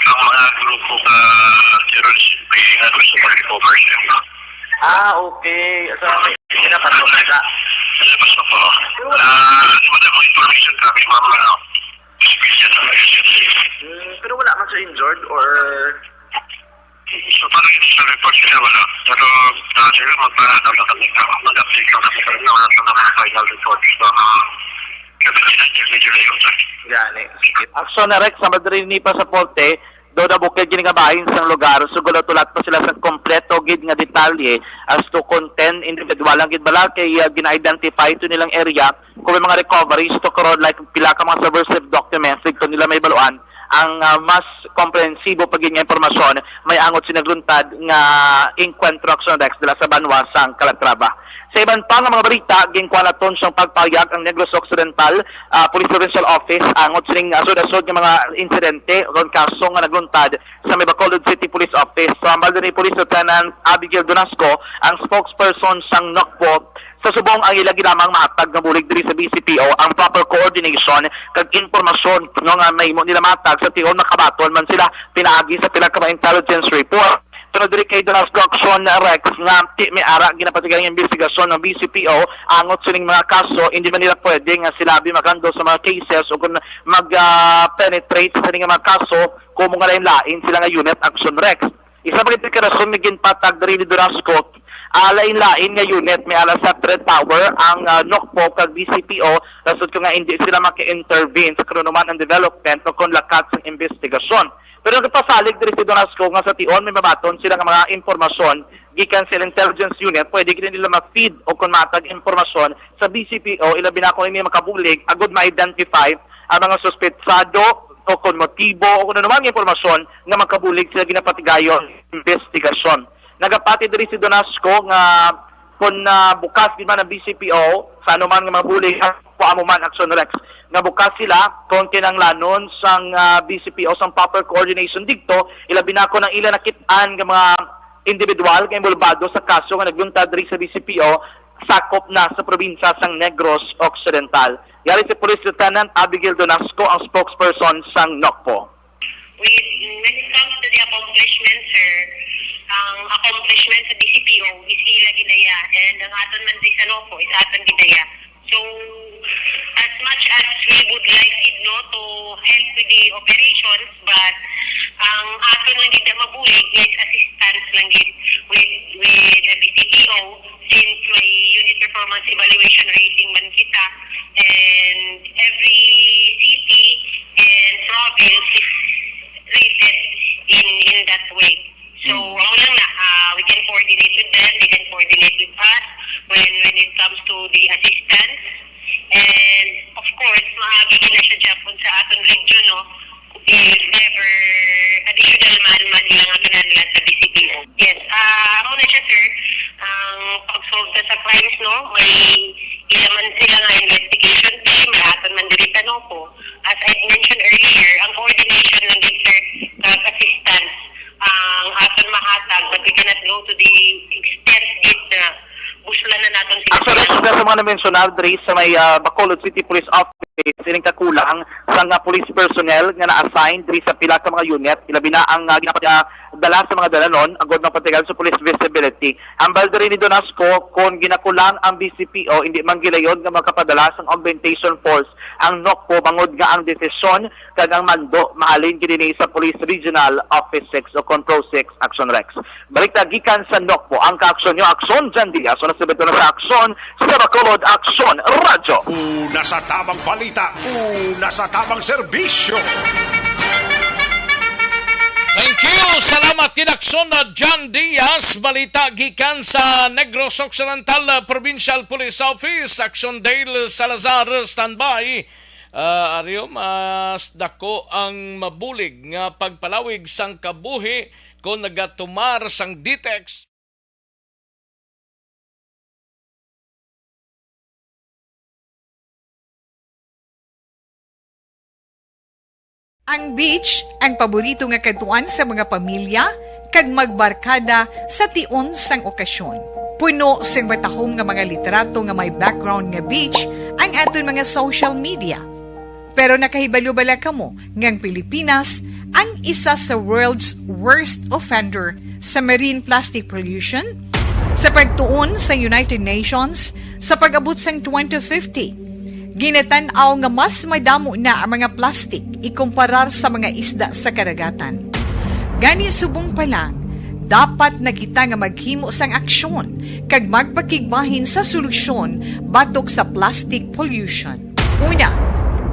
Ang mga grupo ka terrorist, may ano sa pag-recover siya. Ah, okay. So, hindi na pa to. Hindi na pa to. Ah, ano ba yung information kami, mga ano? Hmm, pero wala man sa injured or So, parang initial report sila, wala. Pero, ah, sila, magpa-, ano lang kami, mag-update lang kami. Pero wala pa naman final report. So, ah, kami sila, medyo layo sa Gani. Action na, Rex, sa madrid ni Pasaporte, do na bukid gini nga bahin sang lugar, sugod na tulat pa sila sa kompleto gid nga detalye as to kon ten individual lang gid bala kay, ah, gina-identify to nilang area kung may mga recoveries to karon, like pila ka mga subversive documents, dito nila may baluan ang, ah, mas komprehensibo pa gid nga impormasyon, may angot sa nagluntad nga engkwentro, Action Rex, dira sa banwa sang Calatrava. Sa iban pa nga mga balita, ginkuha naton siyang pagpahayag ang Negros Occidental, ah, Police Provincial Office angot sining asod-asod nga mga insidente o kaso nga nagluntad sa may Bacolod City Police Office. So, hambal ni Police Lieutenant Abigail Donasco, ang spokesperson sang NOCPO, sa subong ang ila gid lamang mahatag nga bulig diri sa B C P O ang proper coordination kag impormasyon, no, nga mahimo nila matag sa tion makabaton man sila pinaagi sa pila ka mga intelligence report. Pero diri kay Donasco Action Rex nga ti may ara ginapatigayon nga investigasyon ng B C P O angot sining mga kaso, hindi man nila pwede nga sila bi maghandle sa mga cases o kung mag-, ah, penetrate sa mga kaso kung mga lain-lain sila nga unit Action Rex. Isa pa gid ka rason nga ginpatag diri ni Donasco, ah, lain-lain nga unit may ala sa Red Power ang, ah, NOCPO kag B C P O, rason ko nga hindi sila maka-intervene sa kanunuman ang development o kung lakat sa investigasyon. Pero nagpasalig diri si Donasco nga sa tion may mabaton sila nga mga impormasyon gikan sa intelligence unit, pwede gid nila ma-feed o kung matag impormasyon sa B C P O, ilabi na kung ini makabulig agud ma-identify ang mga suspetsado o kung motibo o kung ano man nga impormasyon nga makabulig sila ginapatigayon investigasyon. Nagapati diri si Donasco nga kung, ah, bukas di man ang B C P O sa anuman nga mga bulig, amo man Action Rex, nga bukas sila kung kinanglanon sang, ah, B C P O sang proper coordination didto, ilabi na kung ang ila nakit-an nga mga individual nga involbado sa kaso nga nagluntad diri sa B C P O sakop na sa probinsya sang Negros Occidental. Yari si Police Lieutenant Abigail Donasco ang spokesperson sang NOCPO. With, when it comes to the accomplishment, sir, ang accomplishment sa B C P O is ila ginaya, and ang aton man di sa NOCPO is aton ginaya. So, as much as we would like it, no, to help with the operations, but ang aton lang gid na mabulig is assistance lang gid with, with the B C P O, since may unit performance evaluation rating man kita, and every city and province is rated in, in that way. So, amo lang na, ah, we can coordinate with them, they can coordinate with us when, when it comes to the assistance. And, of course, maagi na siya gyapon sa aton region, no? If ever additional man man ila nga kinahanglan sa B C P O. Yes, ah, amo na siya, sir. Ang pag-solve na sa crimes, no? May ila man sila nga investigation team, may aton man diri sa NOCPO. As I mentioned earlier, ang coordination lang gid, sir, kag assistance ang aton mahatag, but we cannot go to the extent gid na buslan na naton sila. Actually, sa mga na-mention na diri sa may, ah, Bacolod City Police Office, ining kakulang sa nga police personnel nga na-assign diri sa pila ka mga unit, ilabi na ang, ah, ginapadala sa mga dalanon, agod mapatigayon sa police visibility. Hambal diri ni Donasco, kon ginakulang ang B C P O, hindi man gilayon nga makapadala sang augmentation force ang NOCPO, bangod nga ang desisyon kag ang mando mahalin gid ini sa Police Regional Office six o kon PRO six, Action Rex. Balita gikan sa NOCPO, ang kaaksyon nyo, Aksyon Jan Diaz, una sa beto na sa aksyon sa Bacolod Aksyon Radyo. Una sa tamang balita, una sa tamang serbisyo. Thank you. Salamat, Kinaksyon na John Diaz. Balita gikan sa Negros Occidental, uh, Provincial Police Office. Aksyon Dale Salazar, standby. Uh, Ario, mas dako ang mabulig nga pagpalawig sang kabuhi kon nagatumar sang DTEX. Ang beach, ang paborito nga kadtuan sa mga pamilya kag magbarkada sa tion sang okasyon. Puno sing matahom nga mga litrato nga may background nga beach ang aton mga social media. Pero nakahibalo bala kamo nga ang Pilipinas ang isa sa world's worst offender sa marine plastic pollution? Sa pagtuon sa United Nations, sa pag-abot sang twenty fifty, ginatan-aw nga mas madamo na ang mga plastic ikumparar sa mga isda sa kadagatan. Gani, subong pa lang, dapat na kita nga maghimo sang aksyon kag magpakigbahin sa solusyon batok sa plastic pollution. Una,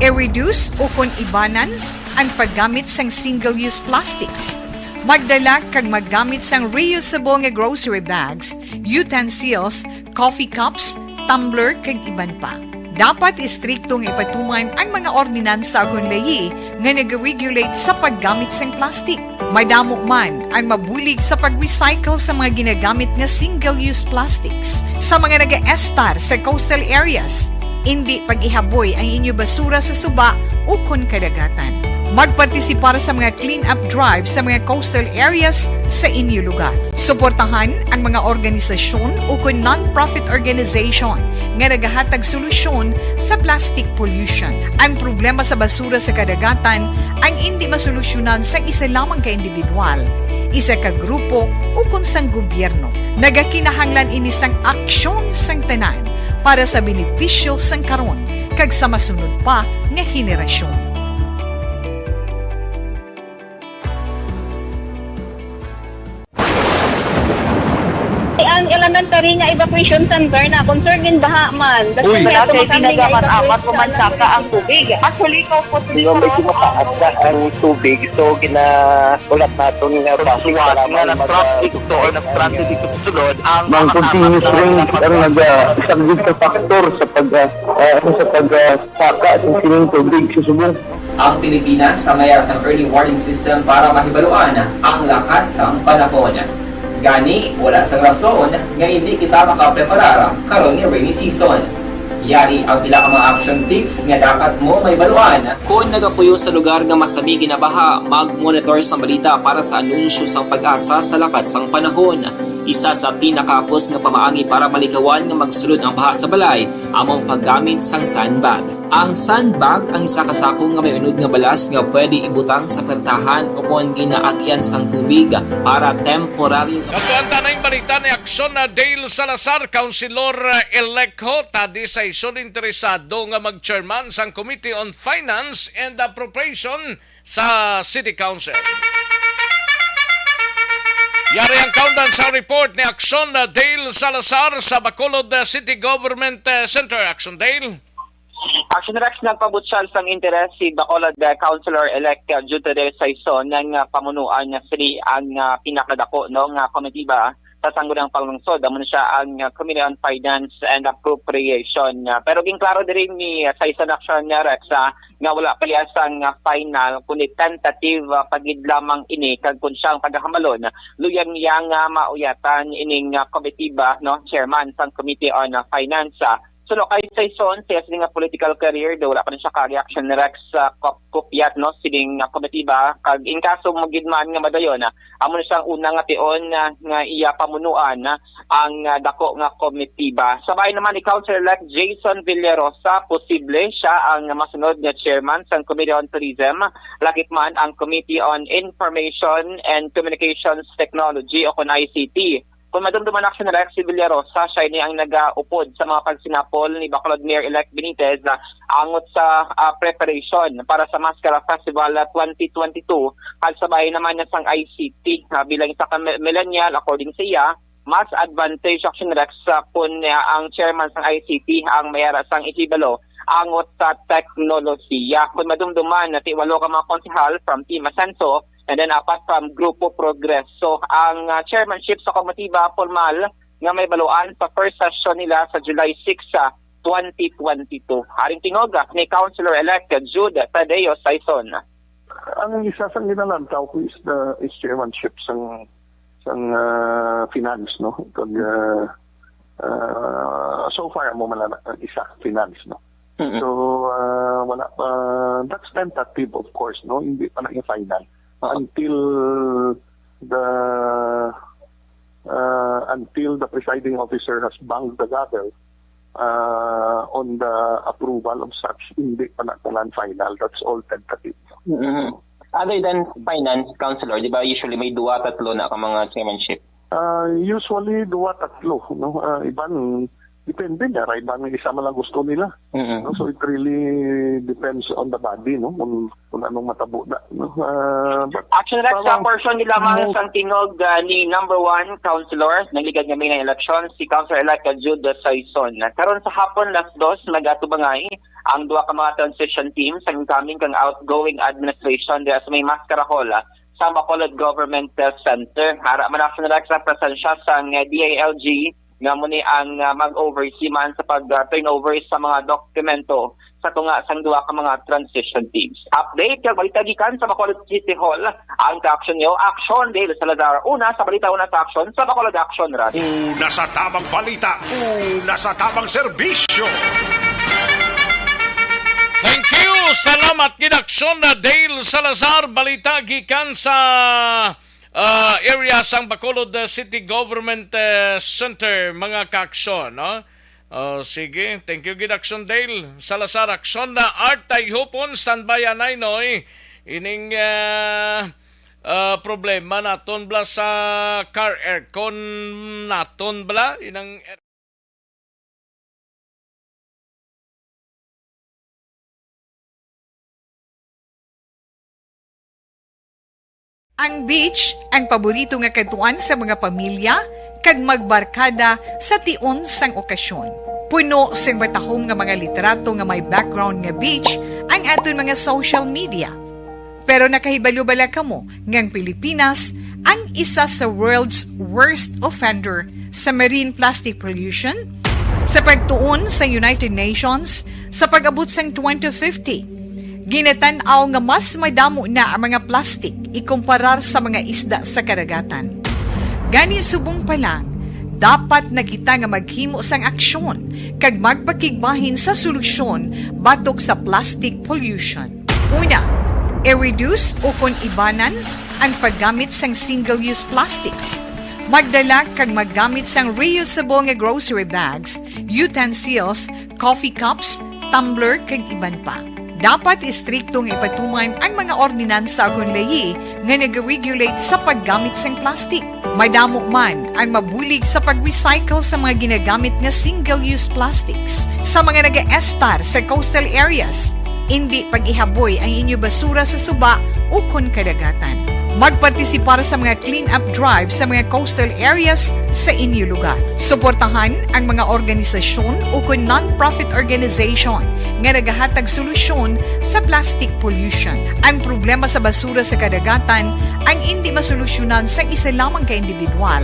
i-reduce o kon ibanan ang paggamit sang single-use plastics. Magdala kag maggamit sang reusable nga grocery bags, utensils, coffee cups, tumbler, kag iban pa. Dapat istrikto nga ipatuman ang mga ordinansa kon layi nga nag-regulate sa paggamit sang plastic. Madamo man ang mabulig sa pag-recycle sa mga ginagamit nga single-use plastics. Sa mga nagaestar sa coastal areas, indi pag-ihaboy ang inyo basura sa suba ukon kadagatan. Magpartisipar sa mga clean-up drive sa mga coastal areas sa inyo lugar. Suportahan ang mga organisasyon ukon non-profit organization nga nagahatag solusyon sa plastic pollution. Ang problema sa basura sa kadagatan ang indi masolusyonan sa isa lamang ka individual. isa ka grupo, ukon sang gobyerno. Nagakinahanglan ini sang aksyon sang tanan para sa benepisyo sang karon kag sa masunod pa nga henerasyon. Ang elementary nga evacuation center na concern gin baha man. Uy. Wala kay pinagamat-amat, umansaka ang tubig. Actually, ko po Medyo mataas na ang tubig, so ginaulat naton nga basi nga nag-traffic to or nag-transit dito sa sulod ang mga continuous rains ang nag-, ah, isang big factor sa pag, ah, ah, sa pag, ah, saka sa sining tubig sa subong. Ang Pilipinas ang may sang early warning system para mahibaluan ang lakat sang panahon. Gani, wala sang rason nga hindi kita makapreparar karon nga rainy season. Yari ang pila ka mga action tips nga dapat mo mahibaluan. Kon nagapuyo sa lugar nga masami ginabaha, mag-monitor sang balita para sa anunsyo sang PAGASA sa lakat sang panahon. Isa sa pinakahapos nga pamaagi para malikawan nga magsulod ang baha sa balay amo ang paggamit sang sandbag. Ang sandbag ang isa ka sako nga may unod nga balas nga pwede ibutang sa pertahan o kon ginaagyan sang tubig para temporaryo. Kadto ang tanang balita ni Aksyon na Dale Salazar, Councilor Electo, tadi sa isun interesado nga mag-chairman sang Committee on Finance and Appropriation sa City Council. Yari ang kaundan sa report ni Aksyon na Dale Salazar sa Bacolod, uh, City Government, uh, Center. Aksyon Dale. Action Rex, nagpabutyag sang interes si Bacolod, uh, Councilor-elect, uh, Jude Tadeo Saison nga pamunuan nga sini ang, uh, pinakadako, no, nga komitiba sa Sangguniang Panglungsod. Amo na siya ang, uh, Committee on Finance and Appropriation. Uh, pero ginklaro diri ni, uh, Saison Action, uh, Rex, uh, nga wala pa iya sang, uh, final kundi tentative, uh, pa gid lamang ini, kag kun siya ang pagahambalon, luyag niya nga mauyatan ining, uh, komitiba, no, chairman sang Committee on, uh, Finance. Uh, Suno kay Saison, sa iya sini nga political career, do wala pa ni siya kaagi Action Rex sa kop-, kopyat, no, sining, ah, komitiba, kag in kaso mo gid man nga madayon, ah, amo na siyang una nga tion, ah, nga iya pamunuan, ah, ang, ah, dako nga komitiba. Sa bahin naman ni Councilor-elect Jason Villarosa, posible siya ang masunod nga chairman sang Committee on Tourism, lakip man ang Committee on Information and Communications Technology o kon I C T. Kung madumduman, Action Rex, si Villarosa, siya ini ang nagaupod sa mga pagsinapol ni Bacolod Mayor-elect Benitez, ah, angot sa, ah, preparation para sa Maskara Festival, ah, twenty twenty-two, kag sa bahin naman niya sang I C T, ah, bilang isa ka mi-, millennial, according sa iya, mas advantage, Action Rex, ah, kun, ah, ang chairman sang I C T ang may ara sang ihibalo angot sa teknolohiya. Kung madumduman, nati walo ka mga konsehal from Team Asenso, and then apat from Grupo Progreso. Ang, ah, chairmanship sa komitiba, formal nga mahibaluan sa first session nila sa July six, ah, twenty twenty-two. Aring tingog, ah, ni Councilor-elect Jude Tadeo Saison. Ang isa sa ginalantaw ko is the, is chairmanship sang, sang, ah, finance, no? Kag, ah, ah, so far, amo man lang ang isa, finance, no? Mm-mm. So, ah, wala pa, that's tentative, of course, no? Hindi pa na yung final. Ah. Until the, ah, until the presiding officer has banged the gavel, ah, on the approval of such, hindi pa na tanan final. That's all tentative. Mm-hmm. Other than finance, Councilor, di ba usually may duwa, tatlo na ka mga chairmanship? Ah, usually, duwa, tatlo, no? Ah, iban, depende na, ra, iban, isa man lang gusto nila. Mm-hmm. No? So, it really depends on the body, no? Kung, kung anong matabo na, no? Ah, but Action Rex, sa parang portion nila man mo- sang tingog, ah, ni number one, Councilor, nagligad nga may na eleksyon, si Councilor-elect Jude Saison. Karon sa hapon, las dos, magatubangay ang duha ka mga transition team sa incoming kang outgoing administration diha sa may Mascara Hall, ah, sa Bacolod Government, ah, Center. Ara man, Action Rex, ang presensya sang, ah, D I L G, nga amo ni ang, ah, mag-oversee man sa pag, ah, turnover sa mga dokumento sa tunga sang duha ka mga transition teams. Update kag balita gikan sa Bacolod City Hall, ang kaaksyon niyo, Action Dale Salazar. Una sa balita, una sa aksyon, sa Bacolod Action Radio. Una sa tamang balita, una sa tamang serbisyo. Thank you. Salamat gid, Aksyon na Dale Salazar. Balita gikan sa, ah, area sang Bacolod, ah, City Government, ah, Center, mga kaaksyon, no? Oh, sige. Thank you gid, Aksyon Dale Salazar. Aksyon na Art Tayhupon, standby anay, Noy. Ining, ah, ah, problema naton bala sa car aircon naton bala, inang air- Ang beach, ang paborito nga kadtuan sa mga pamilya kag magbarkada sa tion sang okasyon. Puno sing matahom nga mga litrato nga may background nga beach ang aton mga social media. Pero nakahibalo bala kamo nga ang Pilipinas ang isa sa world's worst offender sa marine plastic pollution? Sa pagtuon sa United Nations, sa pag-abot sang twenty fifty, ginatan-aw nga mas madamo na ang mga plastic ikumparar sa mga isda sa kadagatan. Gani, subong pa lang, dapat na kita nga maghimo sang aksyon kag magpakigbahin sa solusyon batok sa plastic pollution. Una, i-reduce ukon ibanan ang paggamit sang single-use plastics. Magdala kag maggamit sang reusable nga grocery bags, utensils, coffee cups, tumbler, kag iban pa. Dapat istrikto nga ipatuman ang mga ordinansa ukon layi nga nag-regulate sa paggamit sang plastic. Madamo man ang mabulig sa pag-recycle sa mga ginagamit nga single-use plastics. Sa mga nagaestar sa coastal areas, indi pag-ihaboy ang inyo basura sa suba ukon kadagatan. Magpartisipar sa mga clean-up drive sa mga coastal areas sa inyo lugar. Suportahan ang mga organisasyon ukon non-profit organization nga nagahatag solusyon sa plastic pollution. Ang problema sa basura sa kadagatan ang indi masolusyonan sang isa lamang ka individual,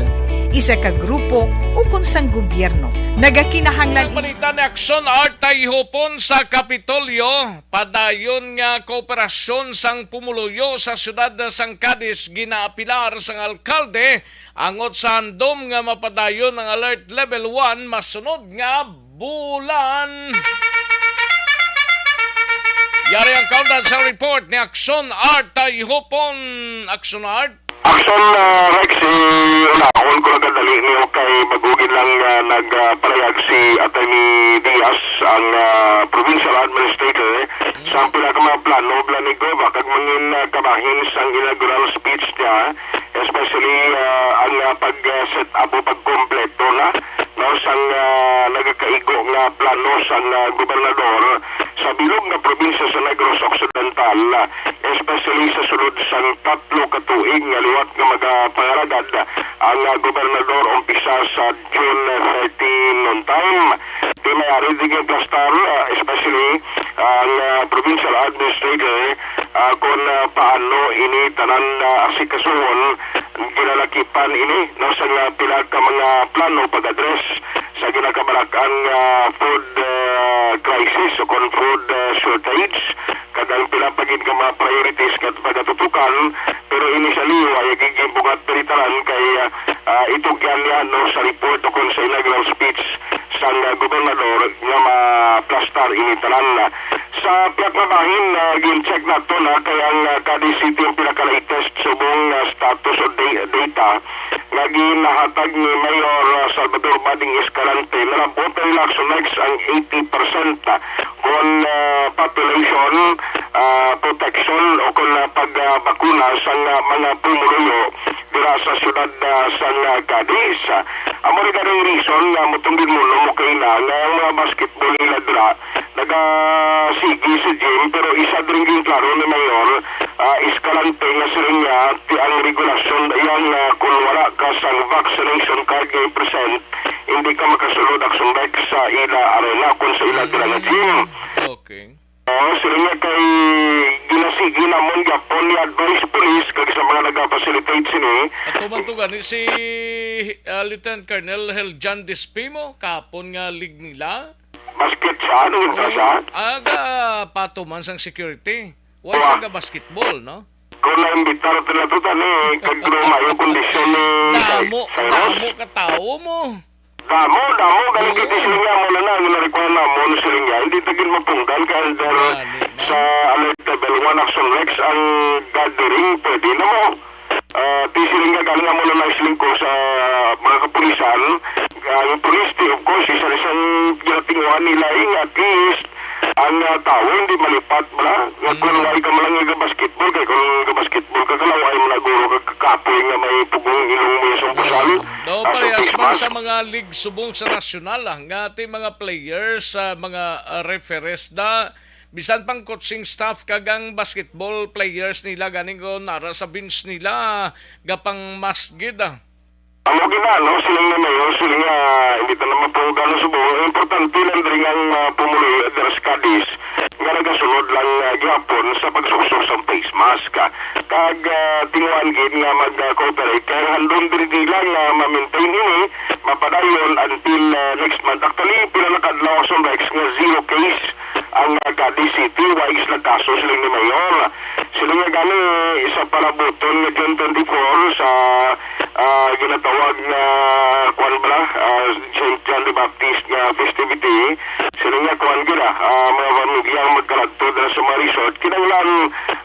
isa ka grupo, ukon sang gobyerno. Nagakinahanglan. Ang balita ni Aksyon Art Tayhopon sa Kapitolyo, padayon nga kooperasyon sang pumuluyo sa siyudad sang Cadiz ginaapilar sang alkalde angot sa handom nga mapadayon ang Alert Level one masunod nga bulan. Yari ang kaundan sa report ni Aksyon Art Tayhopon. Aksyon Art. Aksyon, ah, Rex, eh, unahon ko lang kadali nimo kay bagugin lang, ah, nagpalahayag si Attorney Diaz, ang, ah, provincial administrator, sa pila ka mga plano bala ni Gov kag mangin, ah, kabahin sang inaugural speech niya, especially, ah, ang, ah, pag, ah, set up o pagkompleto na, no, sang, ah, nagakaigo nga plano sang, ah, gobernador sa bilog nga probinsya sa Negros Occidental, ah, especially sa sulod sang tatlo ka tuig nga liwat nga magapangalagad ang, ah, gobernador umpisa sa June thirteen on time. Di may ari di nga plastar, ah, especially ang, ah, provincial administrator, ah, kung, ah, paano ini tanan, ah, asikasuhon, ginalakipan ini, no, sa nga pila ka mga plano pag-address sa ginakabalakan nga food, ah, crisis o kon food, ah, shortage, kag ang pila pa gid nga mga priorities nga pagatutukan, pero initially, wa ya gid ginbugat diri tanan kay, ah, ah, itugyan niya, no, sa report o kon sa inaugural speech sang, ah, gobernador nga maplastar ini tanan. Sa pihak nga bahin, ah, gin-check nato na kay ang, ah, Cadiz City ang pinaka-latest subong, ah, status o da-, data nga ginahatag ni Mayor, ah, Salvador Bading Escalante. Nalab-ot ang Action X ang eighty percent kon, ah, population, ah, protection o kon, ah, pag, ah, bakuna sang, ah, mga pumuluyo dira sa siyudad, ah, sang, ah, Cadiz. Amo ni ganing reason nga motong gid mo, no, mo kaina nga ang mga basketball nila dira nagasigi sa gym, pero isa diri ginklaro ni Mayor, ah, Escalante nga siling niya, ti ang regulasyon dayon nga kung wala ka sang vaccination card nga i-present, hindi ka makasulod, Action Rex, sa ila arena kon sa ila dira nga gym. Okay. Oh, sila niya kay ginasigi namon gyapon ni advice police kag sa mga naga-facilitate sini. Ato man to gani si, ah, Lieutenant Colonel Heljan Despimo, kapon nga league nila. Basket siya, ano yun ba siya? Aga, pato man sang security. Why sa ga basketball, no? Kung na-imbitar nila to, tani, kag lumayo kondisyon ni Damo, Cyrus. Damo ka tawo mo. Damo, damo, gani. Oo. Kiti sila nga mo na na, ang narikuha namon sila nga, hindi tagin mapunggan kay under sa alert level one Action Rex ang gathering, pwede na mo. Ah, ti sila nga gani nga mo na na siling ko sa mga kapulisan, ang police, ti, of course, isa na siyang ginatinguhan nila, eh, at least, Ang, ah, tawo hindi malipat bala nga kung Mm. way ka man lang nga basketball, kay kung nga basketball ka, kalaw-ay man na guro ka kakapoy nga may pugong ilong mo sa umpisa. Oo. Daw Ang parehas face man mask. Sa mga league subong sa nasyonal, ah, nga ti mga players, sa mga, ah, referees da, bisan pang coaching staff kag ang basketball players nila ganing ko nara sa bench nila, gapang mask gid, ah. Amo gina, no, siling ni Mayor, siling nga, hindi ta naman po gano'n subong. Ang importante lang diri nga ang, ah, pumuluyo diri sa Cadiz nga nagasunod lang, ah, gihapon sa pagsuksok sa face mask, ah. Kag, ah, tinguhan gid nga mag-cooperate kay handom diri nila nga ma-maintain ini, mapadayon until, ah, next month. Actually, pila na kadlaw ang Sunrise nga zero case ang, ah, Cadiz City, wa sila kaso, siling ni Mayor. Sila nga gani sa palabuton nga June twenty-four sa, ah, ginatawag nga, kuwan bala, ah, Saint John the Baptist nga festivity. Sila nga kuwan gina, ah, mga pamilya ang magkaladto dira sa mga resort. Kinahanglan,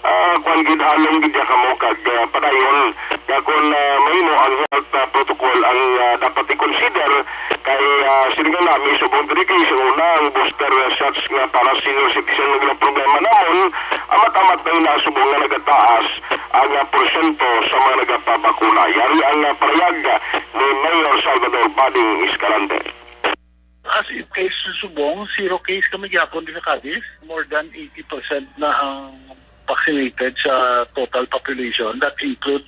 ah, kuwan gid, halong gid ya kamo kag, ah, padayon nga kung, ah, mahimo ang health, ah, protocol ang, ah, dapat i-consider kay, ah, sila nga nami subong diri kay sa una ang booster shots nga para senior citizen nga problema namon, amat-amat na ina subong nga nagataas ang, ah, porsyento sa mga nagapabakuna. Yari ang, ah, parayag ni Mayor Salvador Bading Escalante. As it case sa subong, zero case kami gyapon di sa Cadiz. More than eighty percent na ang vaccinated sa total population. That includes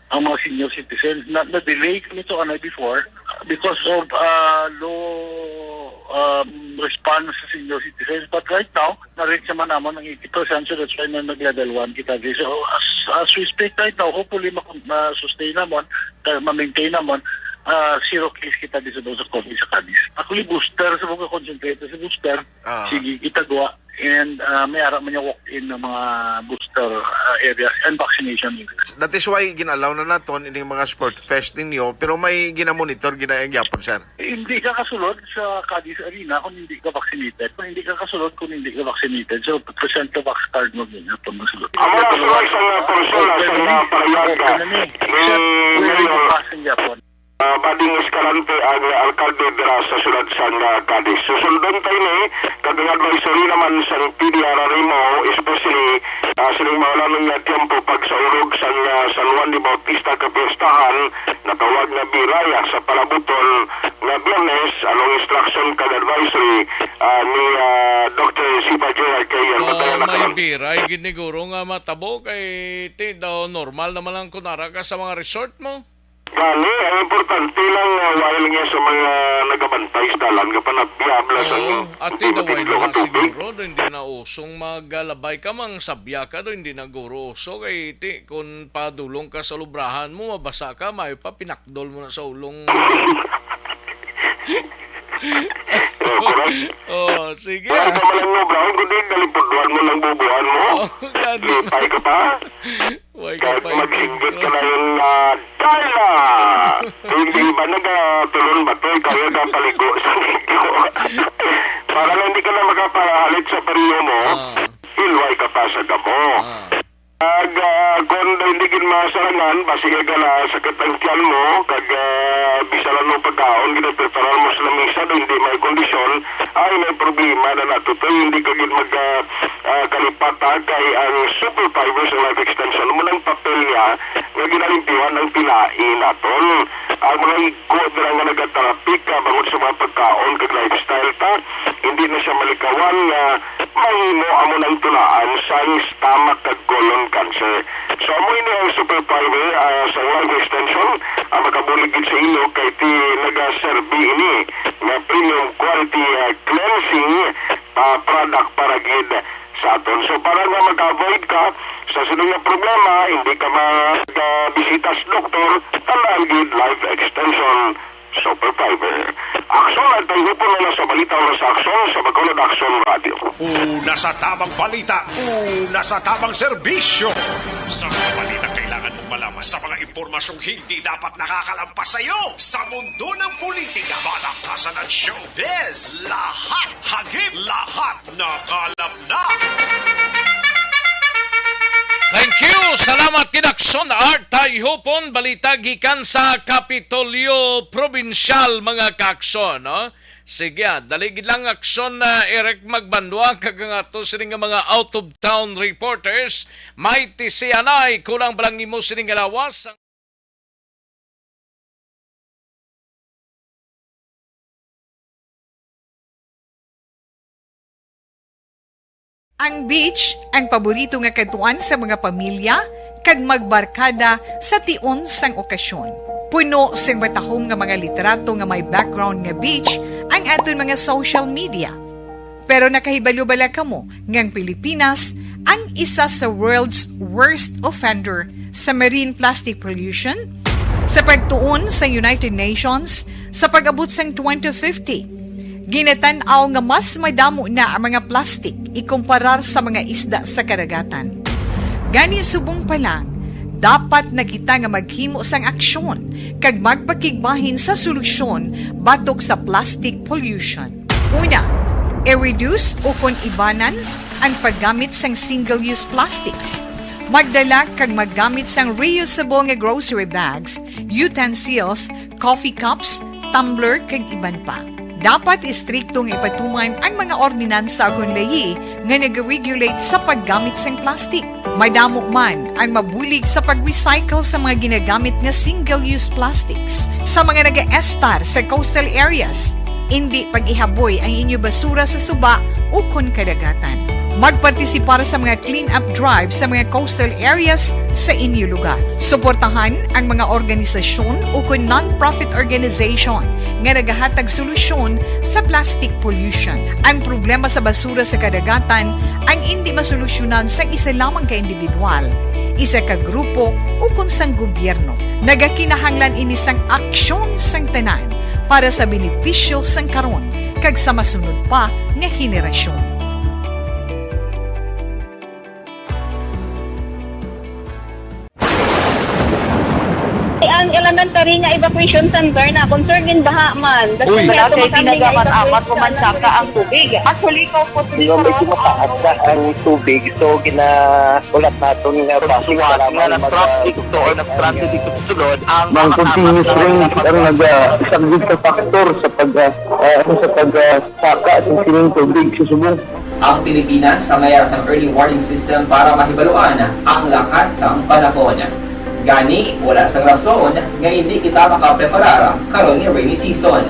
ang mga senior citizens. Na, na-delay kami to anay before because of, uh, low, um, response sa senior citizens. But right now, na-reach naman naman ang eighty percent, so that's why na nag-level one kita. So, as, as we speak right now, hopefully, ma-, ma-sustain naman, uh, ma-maintain naman, uh, zero case kita di sa, sa COVID sa Cadiz. Actually, booster, sa mga concentrate sa booster, Ah. Sige, kita gawa. And, uh, may ara man yung walk-in ng mga booster, uh, areas and vaccination areas. That is why gin-allow na naton ining mga sport fest ninyo, pero may ginamonitor, ginagyapon, sir? Hindi ka kasulod sa Cadiz Arena kung hindi ka vaccinated. Kung hindi ka kasulod kung hindi ka vaccinated. So, present ka vax card mo din. Ito, masulod. Ang mga sulod sa mga persona sa mga palayaga, Ano ni? Sir, may Mayor, bukas ang Japon. Ah, Bading Escalante ang alkalde dira sa siyudad sang, ah, Cadiz. Susundon tayo ni kag ang advisory naman sang P D R R M O, especially, ah, sining mga ulanon nga tiyempo pagsaulog sang, ah, San Juan de Bautista kapiestahan, natawag nga biray, ah, sa palabuton nga Biyernes, anong instruction kag advisory, ah, ni, ah, Doctor Sipa Junior kay Yan? Oh, may biray gid ni guro nga matabo kay ti daw normal naman lang kunara ka sa mga resort mo. Gani, ang importante lang, ah, while nga sa mga nagabantay sa dalan nga panabya, bla, sa Oo, ati daw, way na siguro, do, hindi na usong magalabay ka, mang sabya ka, do, hindi na guro uso, kay ti, kung padulong ka sa lubrahan mo, mabasa ka, may pa, pinakdol mo na sa ulong. Oh, correct. Oh, sige, Wala ah. Ka man ang lubrahan, kundi nalipudwan mo ng bubuan mo. Oh, gani. Lipay ka pa. Way ka pa. Kahit magsinggit ka na yung, ah, Darla! Hindi ba nagatulon ba to? Ikaw yung kapaligo sa video. Para lang hindi ka na makapahalit sa pariyo mo, Ah. Hilway ka pa sa gamo. Ah. Ag, ah, kung hindi gid masarangan, basi ka na sakit ang tiyan mo, kag, ah, bisan ano pagkaon, ginapreparar mo sa lamisa, hindi may kondisyon, ay may problema na natutoy, hindi ka gid mag, ah, ah, kalipat, ha, kay ang Super Fiber sa Life Extension mo nang papel niya nga ginalimpyuhan ang pinain naton. Ang mga igko dira nga nagatrapik, ah, bangod sa mga pagkaon kag lifestyle ta, hindi na siya malikawan nga mahimo amo nang tulaan sang stomach kag colon cancer. So, amo ini ang Super Fiber, ah, sa Life Extension, ang makabulig gid sa ilo kay ti nagaserbi ini nga premium quality, ah, cleansing, ah, product para gid sa aton. So, para nga mag-avoid ka sa sunod nga problema, hindi ka mag-, ah, bisita sa doktor, tandaan gid Life Extension Super Fiber. Aksyon at tayo po na sa balita o sa aksyon sa Bacolod Aksyon Radio. Una sa tamang balita, una sa tamang serbisyo. Sa mga balita kailangan mong malaman, sa mga impormasyong hindi dapat nakakalampas sa iyo, sa mundo ng politika, balakasan at showbiz, lahat hagip, lahat nakalap na. Thank you, Salamat kay Aksyon Art Tayhupon, balita gikan sa Kapitolyo Probinsyal, mga ka-Aksyon, no? Sige, ah, dali gid lang Aksyon, ah, Eric Magbandwa, kag ang ato sini nga mga out of town reporters, may tisianay, kulang ba lang nimo sini nga lawas? Ang beach, ang paborito nga kadtuan sa mga pamilya kag magbarkada sa tion sang okasyon. Puno sing matahom nga mga litrato nga may background nga beach ang aton mga social media. Pero nakahibalo bala kamo nga ang Pilipinas ang isa sa world's worst offender sa marine plastic pollution? Sa pagtuon sa United Nations, sa pag-abot sang twenty fifty, ginatan-aw nga mas madamo na ang mga plastic ikumparar sa mga isda sa kadagatan. Gani, subong pa lang, dapat na kita nga maghimo sang aksyon kag magpakigbahin sa solusyon batok sa plastic pollution. Una, i-reduce ukon ibanan ang paggamit sang single-use plastics. Magdala kag maggamit sang reusable nga grocery bags, utensils, coffee cups, tumbler, kag iban pa. Dapat istrikto nga ipatuman ang mga ordinansa ukon layi nga nag-regulate sa paggamit sang plastic. Madamo man ang mabulig sa pag-recycle sa mga ginagamit nga single-use plastics. Sa mga nagaestar sa coastal areas, indi pag-ihaboy ang inyo basura sa suba ukon kadagatan. Magpartisipar sa mga clean-up drive sa mga coastal areas sa inyo lugar. Suportahan ang mga organisasyon ukon non-profit organization nga nagahatag solusyon sa plastic pollution. Ang problema sa basura sa kadagatan ang indi masolusyonan sang isa lamang ka individual, isa ka grupo, ukon sang gobyerno. Nagakinahanglan ini sang aksyon sang tanan para sa benepisyo sang karon kag sa masunod pa nga henerasyon. Ang elementary nga evacuation center na concern gin baha man. Uy. Wala kay tinaga man, amat ko man saka ang tubig. Actually, ko po. Di ba, medyo mataas na ang tubig, so ginaulat naton nga basi suwat nga nag-traffic to or nag-transit dito sa sulod ang mga continuous rain ang nagasaglit sa factor sa pag, ah, ah, sa pag, ah, saka sa sining tubig sa subong. Ang Pilipinas ang may sang early warning system para mahibaluan ang lakat sang panahon. Gani, wala sang rason nga indi kita makapreparar karon nga rainy season.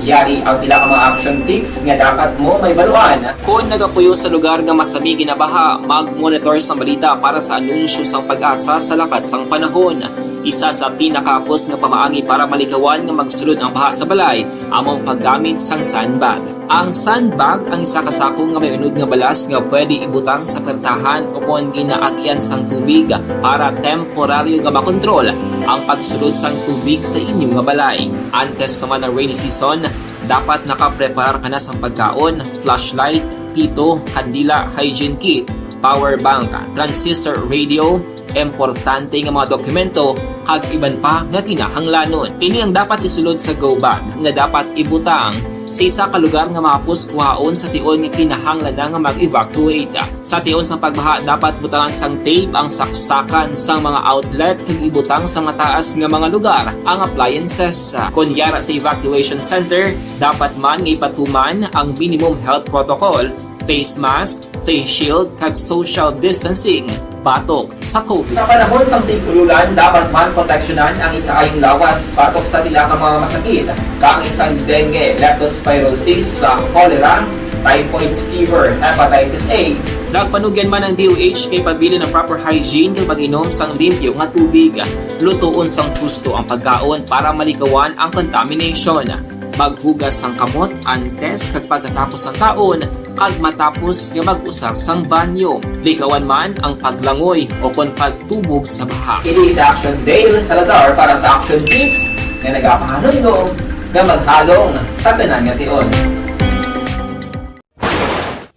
Yari ang pila ka mga action tips nga dapat mo mahibaluan. Kon nagapuyo sa lugar nga masami ginabaha, mag-monitor sang balita para sa anunsyo sang PAGASA sa lakat sang panahon. Isa sa pinakahapos nga pamaagi para malikawan nga magsulod ang baha sa balay amo ang paggamit sang sandbag. Ang sandbag ang isa ka sako nga may unod nga balas nga pwede ibutang sa pertahan ukon ginaagian sang tubig para temporaryo nga makontrol ang pagsulod sang tubig sa inyo nga balay. Antes pa man ang rainy season, dapat nakapreparar ka na sang pagkaon, flashlight, pito, kandila, hygiene kit, power bank, transistor radio, importante nga mga dokumento, kag iban pa nga kinahanglanon. Ini ang dapat isulod sa go bag nga dapat ibutang sa isa ka lugar nga mahapos kuhaon sa tion nga kinahanglan na nga mag-evacuate. Sa tion sang pagbaha, dapat butangan sang tape ang saksakan sang mga outlet kag ibutang sa mataas nga mga lugar ang appliances. Kon yara sa evacuation center, dapat man nga ipatuman ang minimum health protocol, face mask, face shield, kag social distancing batok sa COVID. Sa panahon sang tig-ululan, dapat man proteksyonan ang ikaayong lawas batok sa pila ka mga masakit, kang sang dengue, leptospirosis, sa cholera, typhoid fever, hepatitis A. Nagpanugyan man ang D O H kay pabilin ang proper hygiene kag pag-inom sang limpyo nga tubig. Lutoon sang husto ang pagkaon para malikawan ang contamination. Maghugas sang kamot antes kag pagkatapos sang kaon, kag matapos nga mag-usar sang banyo. Likawan man ang paglangoy o kon pagtubog sa baha. Ini si Action Dale Salazar para sa Action Tips nga nagapahanumdom nga maghalong sa tanan nga tion.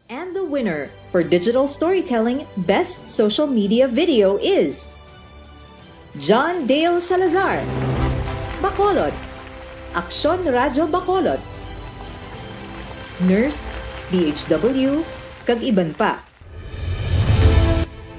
And the winner for digital storytelling best social media video is John Dale Salazar, Bacolod, Aksyon Radyo Bacolod, Nurse, D H W, kag iban pa.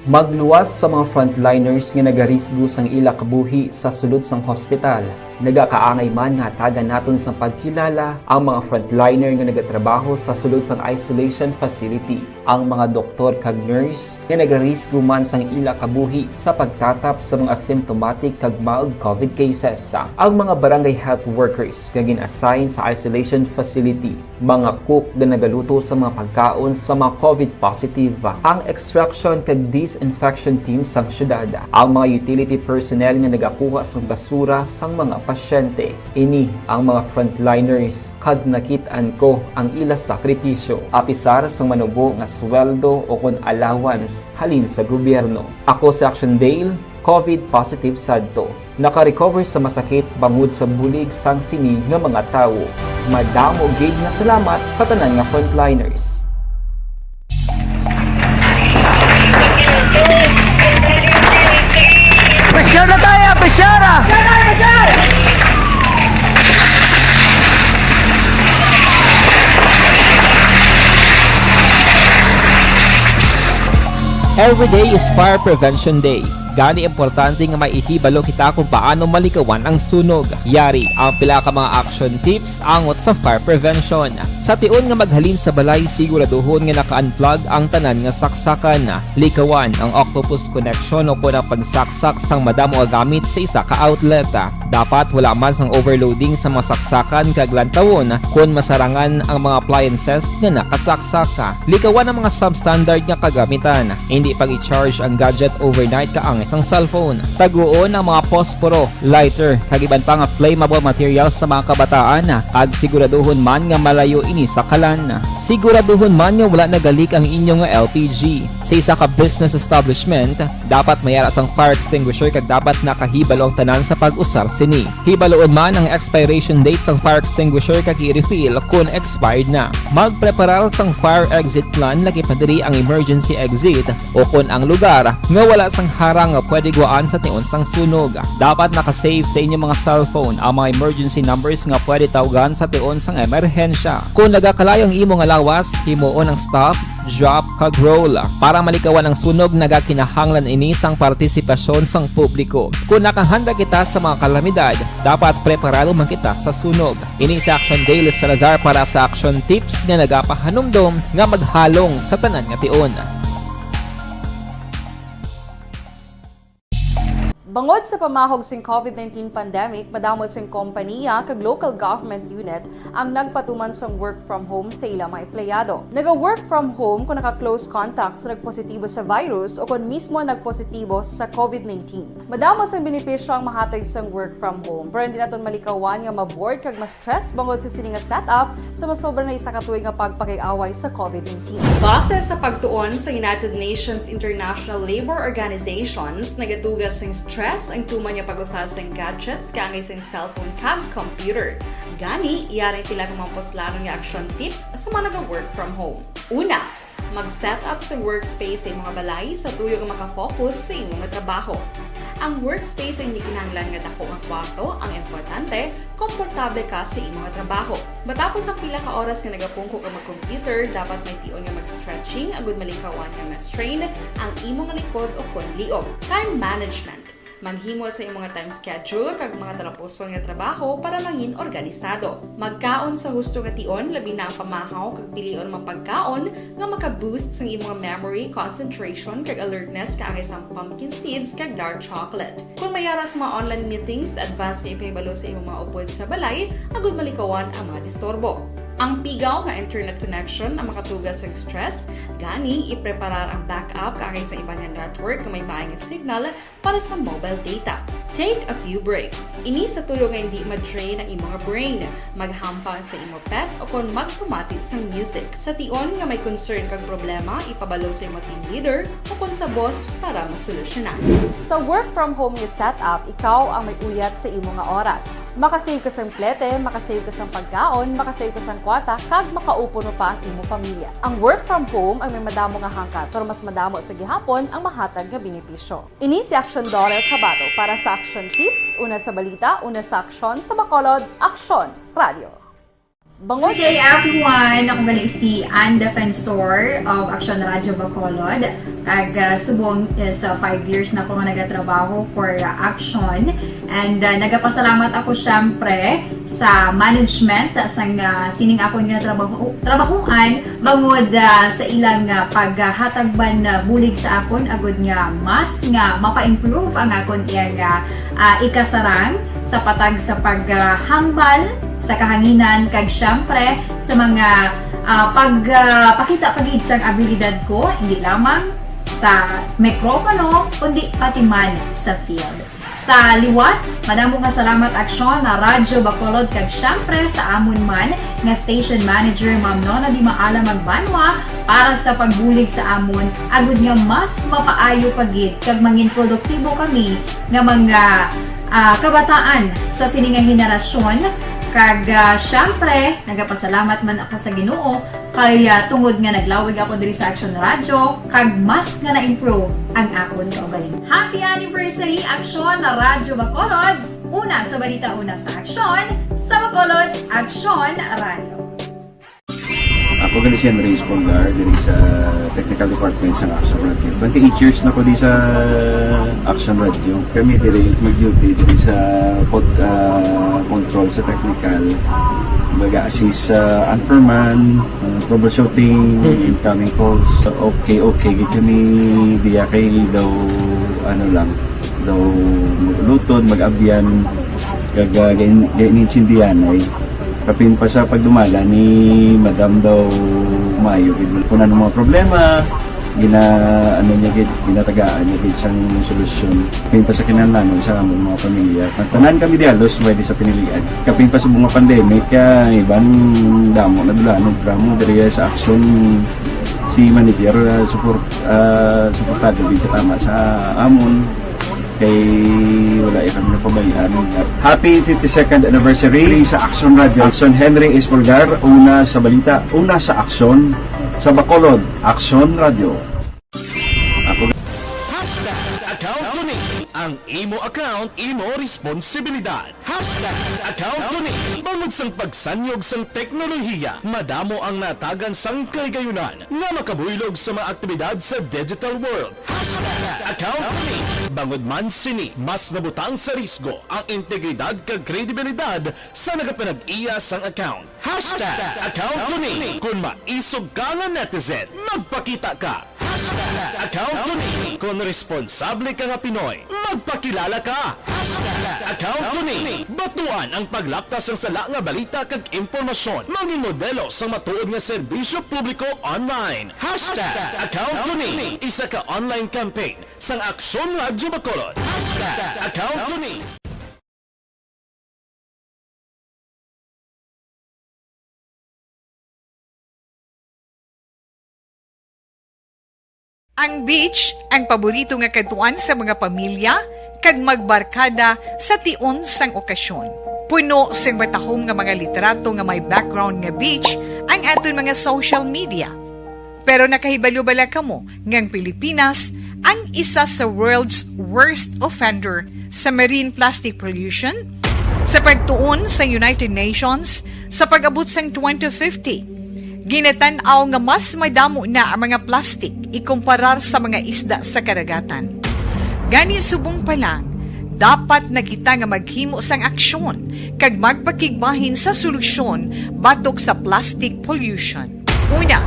Magluwas sa mga frontliners nga nagarisgo sang ila kabuhi sa sulod sang hospital. Nagakaangay man nga hatagan naton sang pagkilala ang mga frontliner nga nagatrabaho sa sulod sang isolation facility, ang mga doktor kag nurse nga nagarisgo man sang ila kabuhi sa pagtatap sa mga asymptomatic kag mild COVID cases, ang mga barangay health workers nga gin-assign sa isolation facility, mga cook nga nagaluto sa mga pagkaon sa mga COVID positive, ang extraction kag disinfection team sang syudad, ang mga utility personnel nga nagakuha sang basura sang mga pasyente. Ini ang mga frontliners, kag nakit-an ko ang ila sakripisyo, apisar sang manubo nga sweldo o kon allowance halin sa gobyerno. Ako si Action Dale, COVID positive sad to. Naka-recover sa masakit bangod sa bulig sang sini nga mga tawo. Madamo gid nga salamat sa tanan nga frontliners. Pressure na tayo! Pressure! Every day is Fire Prevention Day. Gani, importante nga may ihibalo kita kung paano malikawan ang sunog. Yari ang pila ka mga action tips angot sa fire prevention. Sa tion nga maghalin sa balay, siguraduhon nga naka-unplug ang tanan nga saksakan. Likawan ang octopus connection o kon ang pagsaksak sang madamo nga gamit sa isa ka outlet. Dapat wala man sang overloading sa mga saksakan kag lantawon kon masarangan ang mga appliances nga nakasaksak. Likawan ang mga substandard nga kagamitan. Hindi pag-i-charge ang gadget overnight kaangay sang cellphone. Taguon ang mga posporo, lighter, kag iban pa nga flammable materials sa mga kabataan, kag siguraduhon man nga malayo ini sa kalan. Siguraduhon man nga wala nagalik ang inyo nga L P G. Sa isa ka business establishment, dapat may ara sang fire extinguisher kag dapat nakahibalo ang tanan sa pag-usar sini. Hibaloon man ang expiration date sang fire extinguisher kag i-refill kon expired na. Magpreparar sang fire exit plan, lakip na diri ang emergency exit o kon ang lugar nga wala sang harang nga pwede guwaan sa tion sang sunog. Dapat naka-save sa inyo mga cellphone ang mga emergency numbers nga pwede tawgan sa tion sang emerhensya. Kon nagakalayo ang imo nga lawas, himuon ang stop, drop, kag roll. Para malikawan ang sunog, nagakinahanglan ini sang partisipasyon sang publiko. Kon nakahanda kita sa mga kalamidad, dapat preparado man kita sa sunog. Ini si Action Dale Salazar para sa Action Tips nga nagapahanumdom nga maghalong sa tanan nga tion. Bangod sa pamahog sing COVID nineteen pandemic, madamo sing kompaniya kag local government unit ang nagpatuman sang work from home sa ila mga empleyado. Naga-work from home kung naka-close contact sa nagpositibo sa virus o kon mismo nagpositibo sa COVID nineteen. Madamo sang benepisyo ang mahatag sang work from home, pero hindi naton malikawan nga ma-bored kag ma-stress bangod sa sini nga setup sa masobra na isa ka tuig nga pagpakig-away sa COVID nineteen. Base sa pagtuon sa United Nations International Labour Organizations, nagatuga sing stress ang tuman nga pag-usa sing gadgets kaangay sing cellphone kag computer. Gani, yari ang pila ka mga puslanon nga action tips sa mga naga-work from home. Una, mag-set up sa workspace sa imong balay sa tuyo nga makafocus sa imong trabaho. Ang workspace ay hindi kinahanglan nga dako nga kwarto, ang importante, komportable ka sa imong trabaho. Matapos ang pila ka oras nga nagapungko ka mag-computer, dapat may tion nga mag-stretching agud malikawan nga ma-strain ang imong likod o kon liog. Time management. Maghimo sa imong time schedule kag mga talapuson nga trabaho para mangin organisado. Magkaon sa husto nga tion, labi na ang pamahaw kag pilion mga pagkaon nga maka-boost sang imong memory, concentration, kag alertness kaangay sang pumpkin seeds kag dark chocolate. Kon may ara sa mga online meetings, advance nga ipahibalo sa imong mga upod sa balay agud malikawan ang mga disturbo. Ang pigaw nga internet connection ang makatuga sang stress, gani ipreparar ang backup kaangay sa iban nga network nga may maay nga signal para sa mobile data. Take a few breaks. Ini sa tuyo nga hindi ma-drain ang imong brain. Maghampang sa imo pet o kon magpamati sang music. Sa tion nga may concern kag problema, ipabalo sa imo team leader o kon sa boss para masolusyonan. Sa work from home nga setup, ikaw ang may uyat sa imo nga oras. Makasave ka sang plete, makasave ka sang pagkaon, makasave ka sang kwarta, kag makaupo pa ang imo pamilya. Ang work from home ang may madamo nga hangkat, pero mas madamo sa gihapon ang mahatag nga benepisyo. Ini si Action Dorel Cabato para sa Action Tips, una sa balita, una sa aksyon, sa Bacolod, Aksyon Radio. Good day, everyone! Ako gali si Ann Defensor of Action Radio Bacolod. Kag, ah, subong is, ah, five years na ako nga nagatrabaho for, ah, Action. And, ah, nagapasalamat ako, syempre, sa management, ah, sang, ah, sining akon nga trabaho, trabahuan, bangod, ah, sa ilang, ah, paghatag man, ah, bulig sa akon, agud nga mas nga mapa-improve ang akon iyang, ah, ah, ikasarang sa patag sa paghambal sa kahanginan, kag syempre sa mga, ah, pag, ah, pakita pa gid sang abilidad ko, hindi lamang sa mikropono, kundi pati man sa field. Sa liwat, madamo nga salamat, Aksyon, na Radyo Bacolod, kag syempre sa amon man nga station manager, Ma'am Nona Di Maala Magbanwa, para sa pagbulig sa amon, agud nga mas mapaayo pa gid kag mangin produktibo kami nga mga, ah, kabataan sa sini nga henerasyon. Kag, ah, syempre, nagapasalamat man ako sa Ginoo kay, ah, tungod nga naglawig ako diri sa Action Radio, kag mas nga na-improve ang akon kaugalingon. Happy anniversary, Action na Radyo Bacolod! Una sa balita, una sa aksyon, sa Bacolod, Action Radio. Ako gali si Henry Espolgar, diri sa Technical Department sa Action Radio. Twenty-eight years na ko di sa Action Radio. Kami diri mag-duty diri sa pod-, ah, control sa technical. Mag-assist sa anchorman, ah, troubleshooting, Mm. incoming calls. Okay, okay. Gid kami diya kay daw, ano lang, daw mag-ulutod, mag-abyan, kag, ah, gain-, gain-, intindihan ay. Kapin pa sa pagdumala ni Madam daw maayo gid. Kung ano mga problema, gina-, ano niya gid, ginatagaan niya gid sang solusyon. Kapin pa sa kinahanglanon sa among mga pamilya. Tanan kami di halos pwede sa pinilian. Kapin pa sa mga pandemic, ah, iban damo na dulanon, drama diri sa Action si manager, ah, support, ah, suportado gid katama sa amon. Kay wala iya kami napabayaan. Happy fifty-second anniversary sa Action Radio. Action Henry Espolgar, una sa balita, una sa aksyon, sa Bacolod, Action Radio. Ako Hashtag account ko ni. Ang imo account, imo responsibilidad. Hashtag account ko ni. Bangod sang pagsanyog sang teknolohiya, madamo ang natagan sang kaligayunan nga makabuylog sa mga aktibidad sa digital world. Hashtag account ko ni. Bangod man sini, mas nabutang sa risgo ang integridad kag kredibilidad sa nagapanag-iya sang account. Hashtag account ko ni. Kon maisog ka nga netizen, magpakita ka. Hashtag account ko ni. Kon responsable ka nga Pinoy, magpakilala ka. Hashtag account ko ni. Batuan ang paglaptas sang sala nga balita kag impormasyon. Mangin modelo sang matuod nga serbisyo publiko online. Hashtag account ko ni. Isa ka online campaign sang Aksyon Radyo Bacolod. Hashtag account ko ni. Ang beach ang paborito nga kadtuan sa mga pamilya kag magbarkada sa tion sang okasyon. Puno sing matahom nga mga litrato nga may background nga beach ang aton mga social media. Pero nakahibalo bala kamo nga ang Pilipinas ang isa sa world's worst offender sa marine plastic pollution? Sa pagtuon sa United Nations, sa pag-abot sang twenty fifty, ginatan-aw nga mas madamo na ang mga plastic ikumparar sa mga isda sa kadagatan. Gani, subong pa lang, dapat na kita nga maghimo sang aksyon kag magpakigbahin sa solusyon batok sa plastic pollution. Una,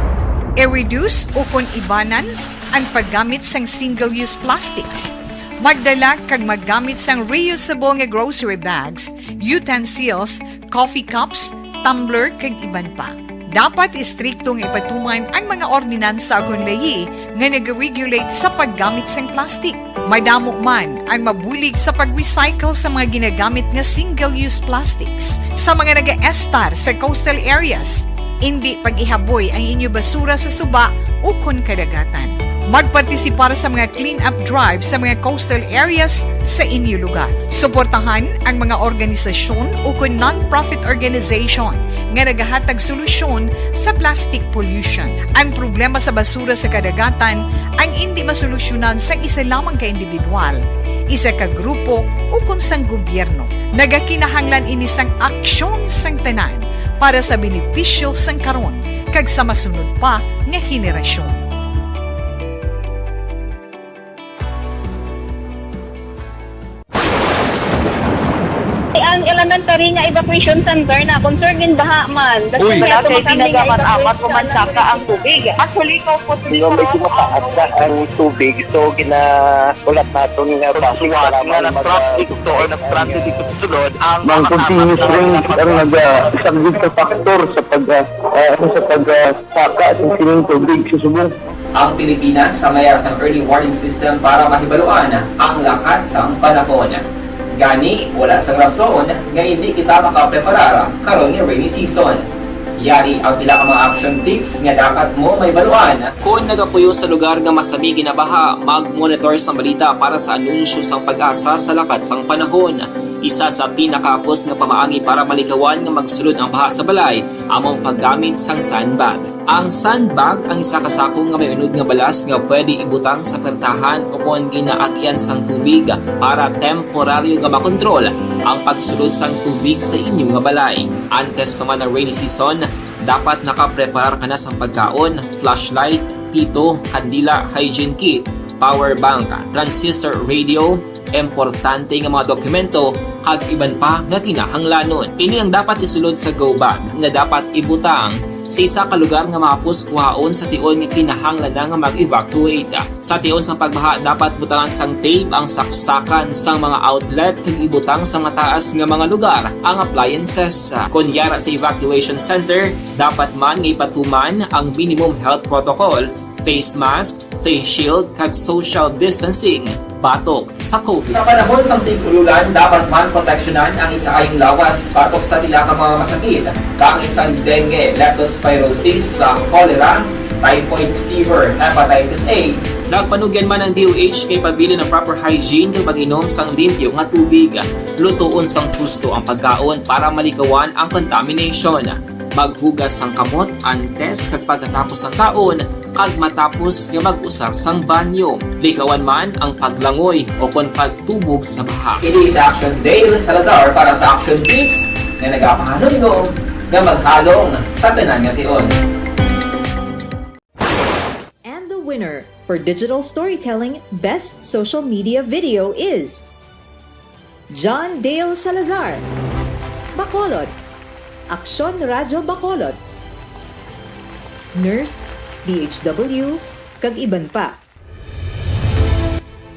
i-reduce ukon ibanan ang paggamit sang single-use plastics. Magdala kag maggamit sang reusable nga grocery bags, utensils, coffee cups, tumbler, kag iban pa. Dapat istrikto nga ipatuman ang mga ordinansa ukon layi nga nag-regulate sa paggamit sang plastic. Madamo man ang mabulig sa pag-recycle sa mga ginagamit nga single-use plastics. Sa mga nagaestar sa coastal areas, indi pag-ihaboy ang inyo basura sa suba ukon kadagatan. Magpartisipar sa mga clean-up drive sa mga coastal areas sa inyo lugar. Suportahan ang mga organisasyon ukon non-profit organization nga nagahatag solusyon sa plastic pollution. Ang problema sa basura sa kadagatan ang indi masolusyonan sang isa lamang ka individual, isa ka grupo, ukon sang gobyerno. Nagakinahanglan ini sang aksyon sang tanan. para sa benepisyo sang karon kag sa masunod pa nga henerasyon. Ang elementary nga evacuation center na concerned din baha man. Uy, wala kay tinaga man amat ko man saka ang tubig. Actually, ko po Di ba may kumakaat na ang tubig, so ginahulat naton nga basi nga nag-traffic to or nag-transit dito sa sulod ang mga continuous rain ang nagasaglit sa factor sa pag ah, ah, sa pag ah, saka sa sining tubig sa subong. Ang Pilipinas sa mayar sang early warning system para mahibaluan ang lakat sang panahon. Gani, wala sang rason nga hindi kita makapreparar karon nga rainy season. Yari ang pila ka mga action tips nga dapat mo mahibaluan. Kon nagapuyo sa lugar nga masami ginabaha, mag-monitor sang balita para sa anunsyo sang PAGASA sa lakat sang panahon. Isa sa pinakahapos nga pamaagi para malikawan nga magsulod ang baha sa balay amo ang paggamit sang sandbag. Ang sandbag ang isa ka sako nga may unod nga balas nga pwede ibutang sa pertahan o kon ginaagian sang tubig para temporaryo nga makontrol ang pagsulod sang tubig sa inyo nga balay. Antes pa man ang rainy season, dapat nakapreparar ka na sang pagkaon, flashlight, pito, kandila, hygiene kit, power bank, transistor radio, importante nga mga dokumento, kag iban pa nga kinahanglanon. Ini ang dapat isulod sa go bag nga dapat ibutang sa isa ka lugar nga mahapos kuhaon sa tion nga kinahanglan na nga mag-evacuate. Sa tion sang pagbaha, dapat butangan sang tape ang saksakan sang mga outlet kag ibutang sa mataas nga mga lugar ang appliances. Kon yara sa evacuation center, dapat man nga ipatuman ang minimum health protocol, face mask, face shield, kag social distancing batok sa COVID. Sa panahon sang tig-ululan, dapat man proteksyonan ang ikaayong lawas batok sa pila ka mga masakit, kaangay sang dengue, leptospirosis, sa cholera, typhoid fever, hepatitis A. Nagpanugyan man ang D O H kay pabilin ang proper hygiene kag pag-inom sang limpyo nga tubig. Lutoon sang husto ang pagkaon para malikawan ang contamination. Maghugas sang kamot antes kag pagkatapos sang kaon, kag matapos nga mag-usar sang banyo. Likawan man ang paglangoy o kon pagtubog sa baha. Ini si Action Dale Salazar para sa Action Tips nga nagapahanumdom nga maghalong sa tanan nga tion. And the winner for digital storytelling best social media video is John Dale Salazar, Bacolod, Aksyon Radyo Bacolod, Nurse, D H W, kag iban pa.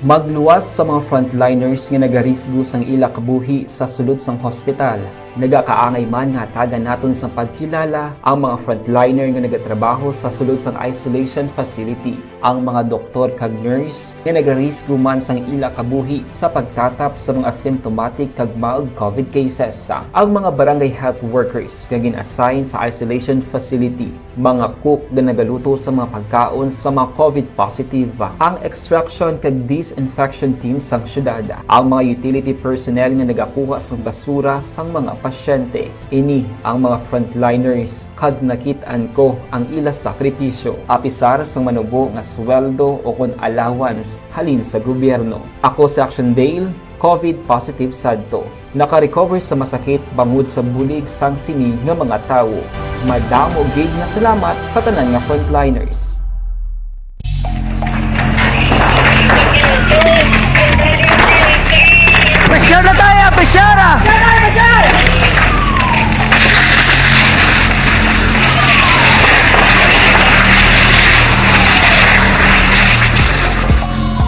Magluwas sa mga frontliners nga nagarisgo sang ila kabuhi sa sulod sang hospital. Nagakaangay man nga hatagan naton sang pagkilala ang mga frontliner nga nagatrabaho sa sulod sang isolation facility, ang mga doktor kag nurse nga nagarisgo man sang ila kabuhi sa pagtatap sa mga asymptomatic kag mild COVID cases, ang mga barangay health workers nga gin-assign sa isolation facility, mga cook nga nagaluto sa mga pagkaon sa mga COVID positive, ang extraction kag disinfection team sang syudad, ang mga utility personnel nga nagakuha sang basura sang mga pasyente. Ini ang mga frontliners kag nakit-an ko ang ila sakripisyo, apisar sang manubo nga sweldo o kon allowance halin sa gobyerno. Ako si Action Dale, COVID positive sadto. Naka-recover sa masakit bangod sa bulig sang sini nga mga tawo. Madamo gid nga salamat sa tanan nga frontliners. Pressure na tayo! Pressure!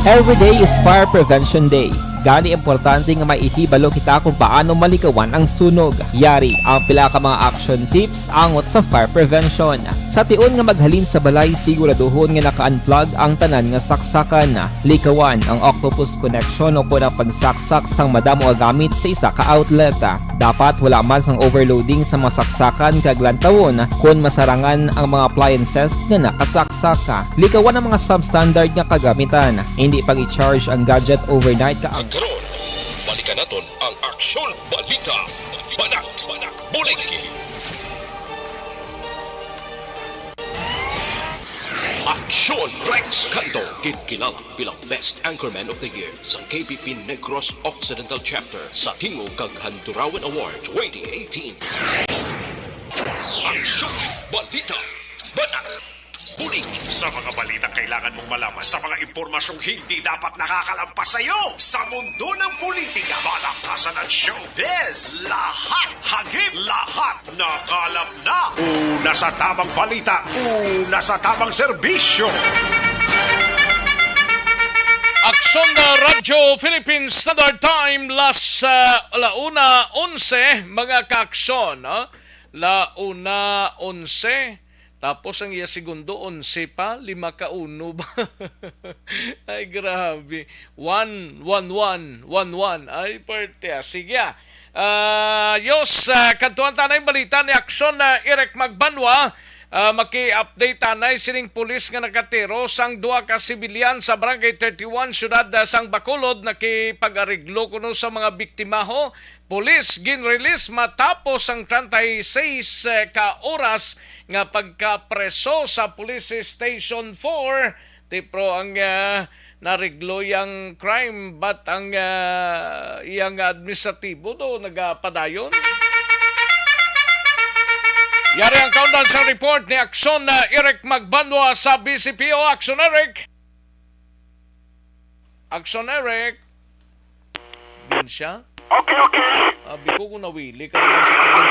Every day is Fire Prevention Day. Gani importante nga maihibalo kita kung paano malikawan ang sunog. Yari ang pila ka mga action tips angot sa fire prevention. Sa tion nga maghalin sa balay, siguraduhon nga naka-unplug ang tanan nga saksakan. Likawan ang octopus connection o kon ang pagsaksak sang madamo nga gamit sa isa ka outlet. Dapat wala man sang overloading sa mga saksakan kag lantawon kon masarangan ang mga appliances nga nakasaksak. Likawan ang mga substandard nga kagamitan. Hindi pag-i-charge ang gadget overnight ka. Karon, balikan naton ang Aksyon Balita. Banat, Banat, Bulig. Aksyon Rex Canto, ginkilala bilang Best Anchorman of the Year sa K P P Negros Occidental Chapter sa Tingog kag Handurawan Award twenty eighteen. Aksyon! Balita! Banat! Buling! Sa mga balitang kailangan mong malaman, sa mga impormasyong hindi dapat nakakalampas sa iyo, sa mundo ng politika, balakasan at showbiz, lahat hagip, lahat nakalap na. Una sa tamang balita, una sa tamang serbisyo. Aksyon na Radyo Philippine Standard Time, las, ah, la una onse, mga kaaksyon, ah. La una onse. Tapos ang iya segundo, onse pa, lima ka uno ba? Ay, grabe. One, one, one, one, one. Ay, parte, ah. Sige, ah. Ah, yos, ah, kadtuan tanay balita ni Aksyon na Eric Magbanwa. Ah, maki-update tanay sining pulis nga nakatiro sang duha ka sibilyan sa Barangay thirty-one, Siyudad, ah, sang Bacolod, nakipag-ariglo kuno sa mga biktima ho. Pulis ginrelease matapos ang treinta y seis ka oras nga pagkapreso sa Police Station four. Ti pro ang, ah, nariglo yang crime, but ang, ah, iyang administratibo do nagapadayon. Yari ang kaundan sa report ni Aksyon na Eric Magbanwa sa B C P O. Aksyon, Eric. Aksyon, Eric. Din siya? Okay, okay. Abi ko kung nawili ka naman sa tagal.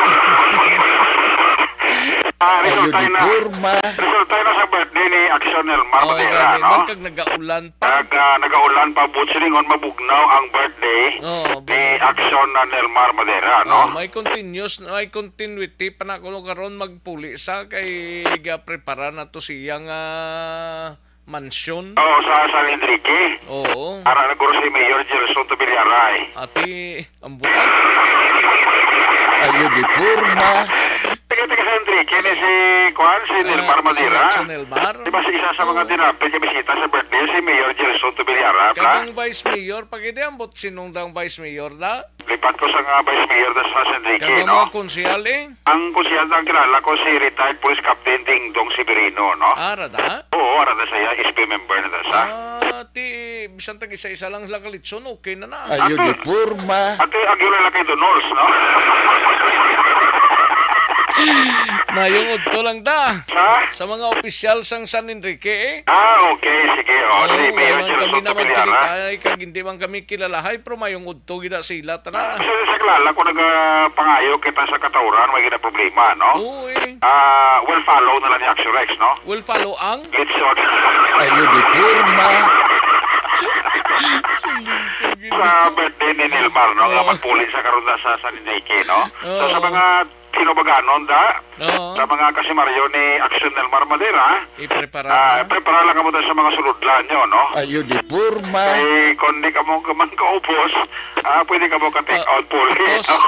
Ah, Ayo resulta di na, forma. Resulta na sa birthday ni Aksyon Elmar Oo, Madera, gani. No? Man kag nagaulan pa. Nag, ah, nagaulan pa, but silingon mabugnaw ang birthday Oo, ni bugnaw. Aksyon na Nelmar Madera, no? Oh, may continuous, may continuity pa na kuno karon magpuli sa kay gaprepara na to siya nga mansyon. Oo, sa San Enrique. Oo. Ara na guro si Mayor Gerson Tobillaray. Ati, ang buta. Ayo di forma. Taga, taga San Enrique ni si, kuan, si Ah, Nelmar si Madera. Nelson Nelmar? Di ba si isa sa mga Oo. dinapit nga bisita sa birthday si Mayor Gerson Tobillaray, pla? Kag ang Vice Mayor, pag hindi ang bot-, sinong dang Vice Mayor da? Lipat ko sa nga Vice Mayor da sa San Enrique, Kag ang no? mga konsehal, eh? Ang konsehal na ang kilala ko si retired Police Captain Dingdong Severino, no? Ah, rada? Oo, ara na siya, S P member na da siya. Ah, ti, bisan tag isa-isa lang sila kalitson, okay na na. Ayo Ato, di forma. Ato, agyo na lang kay Donols, no? Mayong udto lang da. Sa? Sa mga opisyal sang San Enrique, eh. Ah, okay, sige. Oh, Oo, si Mayor wala man Gerson kami naman Tobillaran. Kilitay, kag hindi man kami kilalahay, pero mayong udto gid na sila tanan. Ah, sa, sa kilala ko, nagapangayo kita sa katawran, may gina problema, no? Oo, eh. Ah, we'll follow na lang ni Action Rex, no? We'll follow ang? Litson. Ayo di forma. Siling ko gid. Sa birthday ni Nilmar, no? Nga Oo. magpuli sa karon na sa San Enrique, no? So, sa Oo. mga tinubaganon da, Oo. sa mga kasimaryo ni Action Nilmar Madera, Iprepara ah, na. prepara lang kamo sa mga sulodlan nyo, no? Ayo di forma. Kay kung di kamo ka man kaubos, ah, pwede kamo ka take Ah, out puli, tos. no?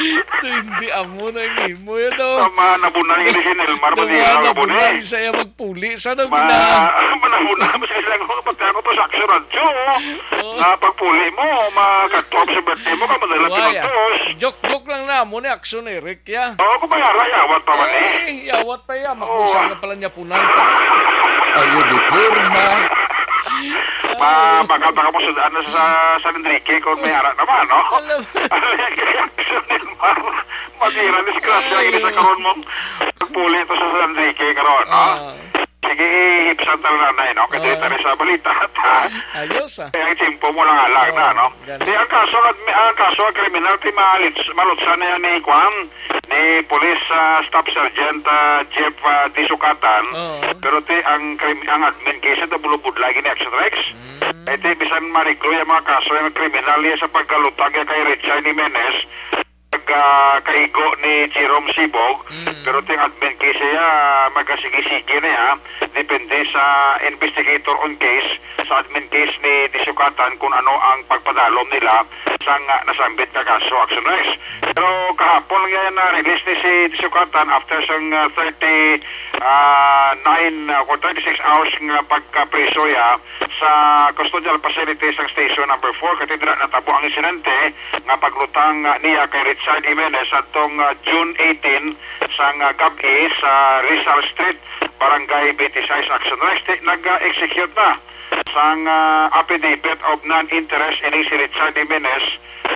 Ito hindi amo na yung imo yun, oh. Tama, nabunal yung si Nilmar Tama, Madera, nabunal. nabunal. Siya magpuli. Sana Ma-, gina- manabunal mo sila. Pati ako pa sa Action Radyo, oh. Oh. Ah, pagpuli mo, makatop sa birthday mo, ka madala Why, ah? pinuntos. Joke-joke lang na mo ni Action, Eric, ya. Oo, kung may ara, yawat pa man, eh. Eh, yawat pa, ya. Oo. Makusang na pala niya punan pa. Ayo di forma. Ma-, Ay. baka, baka mo sudaan na sa San Enrique kung may ara naman, no? Alam. Action ni Mar-, Madira, disgrasya, Ay. ini sa karon mong pagpuli to sa San Enrique karon, no? Ah. Sige, ipsan ta lang, nanay, no? Kay Ah. dili ta rin sa balita, ha? Ayos, ah. Kaya ang tiyempo mo lang alang na, Oh, no? ganun. Di, ang kaso, admi-, ang kaso, ang kriminal, ti malit-, malutsan na yan ni Kwan, ni Police, ah, Staff Sergeant, ah, Jeff, ah, Disukatan. Oo. Pero ti, ang krim-, ang admin case, ito bulubud lagi ni Action Rex. Mm. Eh, ti, bisan mariklo yung mga kaso, yung kriminal, yung sa pagkalutang, yung kay Richard Jimenez, pagkaigo ni Jerome Sibog, Mm. pero ting admin case siya, magasigi-sige na ya. Depende sa investigator on case, sa admin case ni Disukatan kung ano ang pagpadalom nila sa nga nasambit nga kaso, Action Rex. Pero kahapon lang yan na-release ni si Disukatan after sang, ah, thirty, ah, nine, ah, or thirty-six hours nga pagkapriso ya sa custodial facility sang Station Number Four, kay dira natabo ang insidente nga paglutang, ah, niya kay Rich Richard Jimenez atong, ah, June eighteen sang, ah, gab-i sa Rizal Street, Barangay twenty-six, Action Rex. Ti-, nag-execute na sang, ah, affidavit of non-interest ini si Richard Jimenez,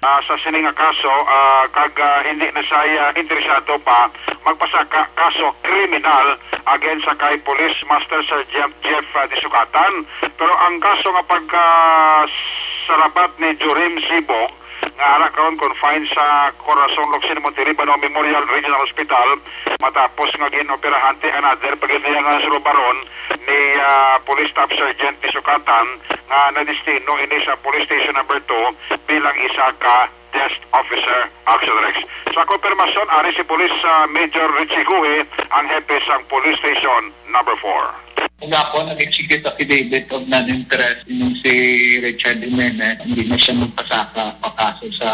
ah, sa sini nga kaso, ah, kag, ah, hindi na siya, ah, interesado pa magpasaka kaso kriminal against sa kay Police Master Sergeant Jeff, ah, Disukatan. Pero ang kaso nga pagka salabat ni Jorim Sibong nga ara karon confined sa Corazon Locsin Montelibano Memorial Regional Hospital matapos nga gin-operahan ti another pagkatiya nga sulubaron ni, ah, Police Staff Sergeant Disukatan nga nadestino ini sa Police Station Number Two bilang isa ka desk officer, Action Rex. Sa konfirmasyon, ari si Police, ah, Major Richie Guhe, ang hepe sang Police Station Number Four. Kagapon, nag-execute affidavit of non-interest ini si Richard Jimenez. Hindi na siya magpasaka pa kaso sa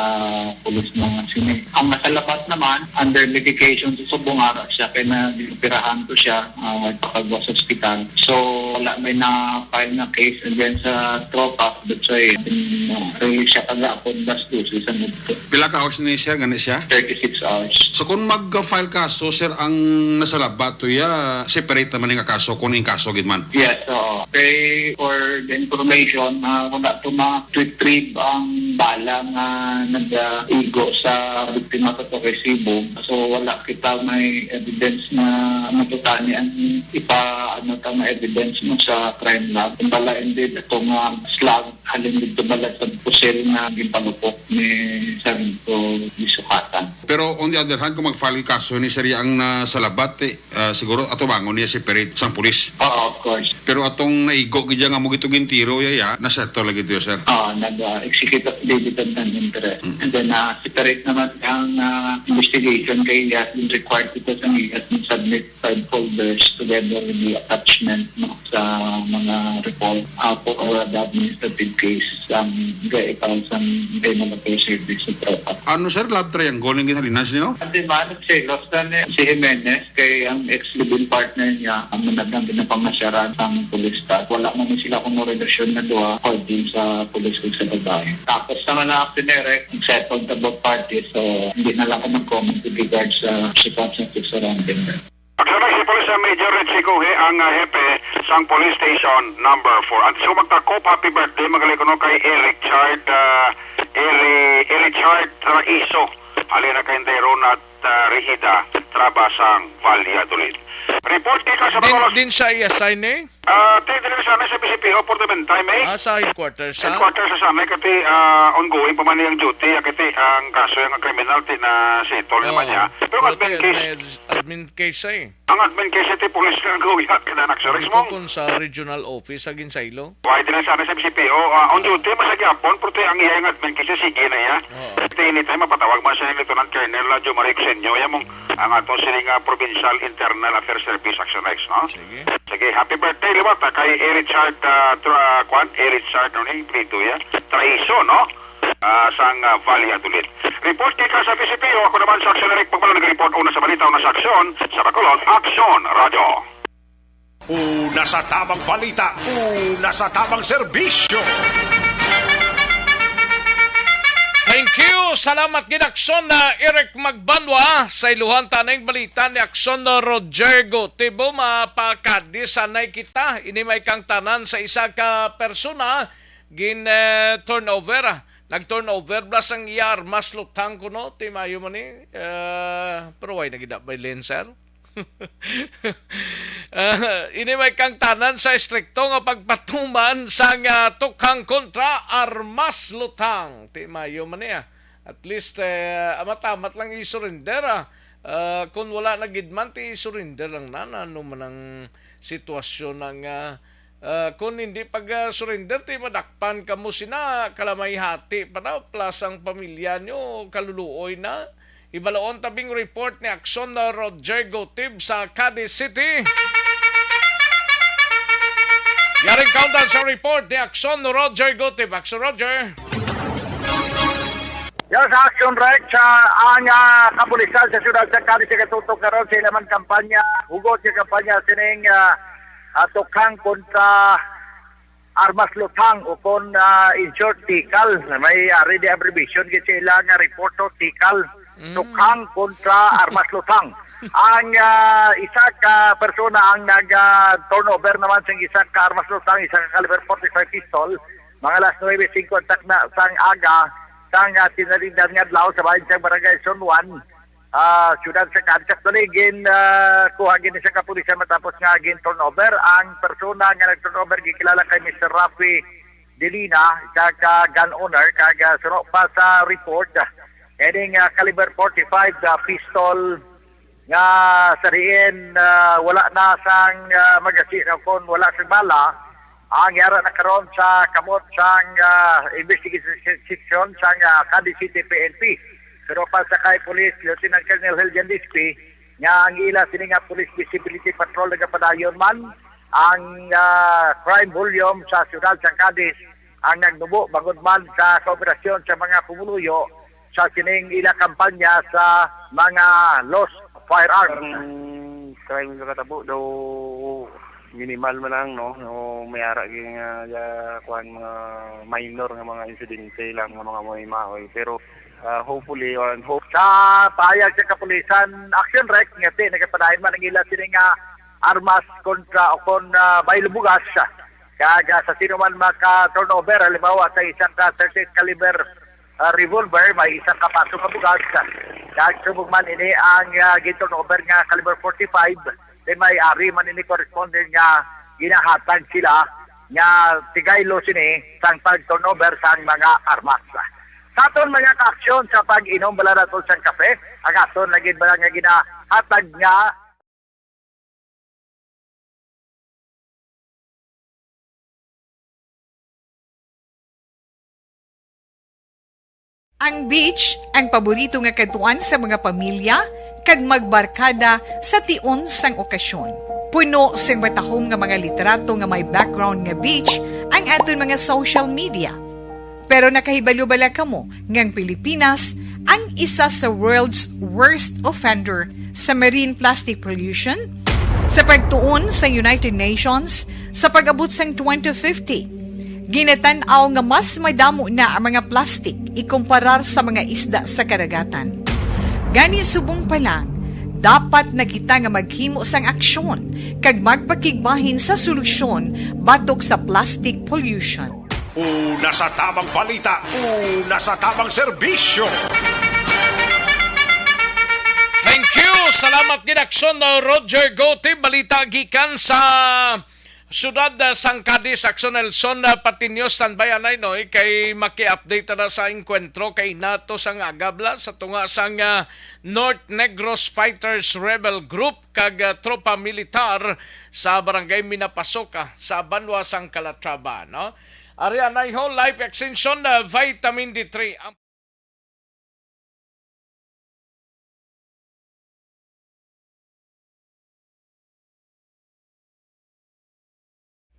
pulis mga sini. Ang nasalabat naman, under medication sa subong ara siya, kaya na-operahan ko siya, ah, pagwa sa ospital. So, wala may na-file na case against sa tropa. That's why, um, release siya kagapon, alas dose sa mudto. Pila ka hours ni siya, gani siya? Thirty-six hours. So, kung mag-file kaso, sir, ang nasalabat to ya, separate naman nga kaso, kung in kaso, gid man? Yes, oo. Kay, for the information, ah, wala to ma-retrieve ang bala nga nag-igo sa biktima sa Torresibo. So, wala kita may evidence na matutani ang ipa, ano, ta nga evidence mo sa crime lab. Ang bala, indeed, ito nga slug, halin dito bala sa pusil nga ginpalupok ni Sargento Disukatan. Pero on the other hand, kung mag-file kaso ni sir, ang nasalabat, eh, ah, siguro atubangon niya separate sang pulis. Oo, of course. Pero atong naigo gid nga mo gitong gintiro, ya, ya, na-settle lagi to, sir. Oo, nag, ah, execute affidavit of non-interest. Mm. And then, ah, separate naman ang, ah, investigation kay he has been required to, sa he has been submit five folders together with the attachment, no, sa mga report, ah, for the administrative case ang gaitan sa Criminal Affairs Service sa tropa. Ano, sir, love triangle ang ginhalinan sila? Hindi man, selos na ni si Jimenez kay ang ex-live-in partner niya, ang managdang ginapamasyaran sang police staff. Wala man ni sila kuno relasyon na duha, according sa police kag sa babae. Tapos naman na ako direct, settled the both parties, so hindi na lang ako mag-comment with regards sa circumstances surrounding that. Pagsabat si Police Major Richie Guhe ang, ah, hepe sang Police Station Number Four. At sa magtakop, happy birthday, magaling kuno kay Eric Chard, ah, Eri-, Eric Chard Traiso. Halin na kay Rona, ah, Rehida, Traba sang Valladolid. Report kay ka sa Din, Bacolod. Din sa i-assign eh? Ah, ti, dili na sana sa B C P O for the meantime, eh. Ah, sa headquarters, ha? Headquarters sa sana, kati, ah, ongoing pa man ang duty, ah, kati ang kaso nga kriminal, ti na settle naman Oh, niya. Pero pero admin ti, case, may admin case, eh. Ang admin case, ti, police na ang gawin, kaya na Sabi ko mo. Kung sa regional office, sa Ginsaylo. Why, dili na sana sa B C P O, ah, on Oh. duty, masagapon, pero ti, ang iyang admin case, sige na iya. Oo. Ti, anytime, mapatawag man siya ni Lieutenant Colonel, ah, Joe Marie Exenio, iya mong ang ato sini nga Provincial Internal Affairs Service, Action X, no? Sige. Sige, happy birthday liwat, ah, kay A. Richard, ah, Tra-, kwan, A. Richard, ano ni, Brito, ya? Traiso, no? Ah, sang, ah, Valladolid. Report kay ka sa B C P O, ako naman sa Action Eric Pagpalo, nag-report una sa balita, una sa aksyon, sa Bacolod, Action Radio. Una sa tamang balita, una sa tamang serbisyo. Thank you. Salamat gid, Akson na Eric Magbanwa. Sa iluhan taning balita ni Akson Roger Gotibo, mapakadi sanay kita. Ini may kang tanan sa isa ka persona gin, eh, turnover. Nag-turnover blas ang iyar, mas lutang kuno, ti mayo man ni. Eh, pero why nagida by Lynn, sir? Ah, ini may kang tanan sa estrikto nga pagpatuman sang, ah, tukhang kontra armas lutang. Ti mayo man niya. At least, eh, amat-amat lang i-surrender, ah. Ah, kung wala na gid man, ti i-surrender lang na, na ano man ang sitwasyon ng, ah, ah, kung hindi pag, ah, surrender, ti madakpan kamo sina, kalamay hati pa na, plus ang pamilya nyo, kaluluoy na. Ibaloon tabing report ni Akson Roger Gotib sa Cadiz City. Yaring kaundan sa report ni Akson Roger Gotib. Akson Roger. Yes, Action Rex, ah, ang, ah, kapulisan sa siyudad sa Cadiz City katutok karon sa ila man kampanya, hugot nga kampanya sining, ah, ah, tukhang kontra armas lutang o kon, ah, in short, tikal. May, ah, ready abbreviation gid sa ila nga report, no, tikal. Mm. Tukhang kontra armas luthang. Ang, ah, isa ka persona ang nag, ah, turnover naman sa isa ka armas luthang, isa ka caliber forty-five pistol. Mga alas nuebe singko ang takna sang aga, sang, ah, tinalindan nga adlaw sa bahin sang Barangay San Juan, ah, siyudad sa Cadiz. Actually, gin, ah, kuha gini sa kapulisan matapos nga gin turnover. Ang persona nga nag-turnover gikilala kay Mister Rafi Delina, isa ka gun owner, kag, ah, suno pa sa report, ah, ining, ah, caliber forty-five, ah, pistol nga sa diin, ah, wala na sang, ah, magazine o kon wala sang bala, ang yara na karon sa kamot sang, ah, investigation section sang, ah, Cadiz City P N P. Pero pa sa kay Police Lieutenant Colonel Heljan Dispi, nga ang ila sini nga Police Visibility Patrol nagapadayon man ang, ah, crime volume sa siyudad sa Cadiz ang nagnubo bangod man sa kooperasyon sa mga pumuluyo sa sining ila kampanya sa mga lost firearms. Ang crime nga katabo daw minimal man lang, no? O may ara gyud nga, ah, kuwan, mga minor nga mga insidente lang nga mga maoy-maoy. Pero, ah, hopefully, and hope Sa pahayag sa kapulisan, Action Rec, nga ti nagapadayon man ang ila sini nga armas kontra o kon, ah, baylo bugas. Kag, ah, sa sino man maka-turnover, halimbawa sa isa ka thirty-eight caliber, ah, revolver, may isa ka paso ka bugas. Kag subong man ini ang, ah, gin-turnover nga caliber forty-five, then may ari man ini corresponding nga ginahatag sila nga tigaylo sini sang pag-turnover sang mga armas. Sa aton mga kaaksyon sa pag-inom bala naton sang kape, ang aton lagi bala nga ginahatag nga Ang beach, ang paborito nga kadtuan sa mga pamilya kag magbarkada sa tion sang okasyon. Puno sing matahom nga mga litrato nga may background nga beach ang aton mga social media. Pero nakahibalo bala kamo nga ang Pilipinas ang isa sa world's worst offender sa marine plastic pollution? Sa pagtuon sa United Nations, sa pag-abot sang twenty fifty, ginatan-aw nga mas madamo na ang mga plastic ikumparar sa mga isda sa kadagatan. Gani, subong pa lang, dapat na kita nga maghimo sang aksyon kag magpakigbahin sa solusyon batok sa plastic pollution. Una sa tamang balita, una sa tamang serbisyo. Thank you. Salamat gid, Aksyon, uh, Roger Gote. Balita gikan sa siyudad, uh, sang Cadiz, Aksyon Nelson, uh, Patiño. Standby anay, no? Kay maki-update na sa engkwentro kay nato sang agabla sa tunga sang, uh, North Negros Fighters Rebel Group kag, ah, tropa militar sa Barangay Minapasoka sa banwa sang Calatrava, no? Ari anay ho, Life Extension, ah, Vitamin D three. Ang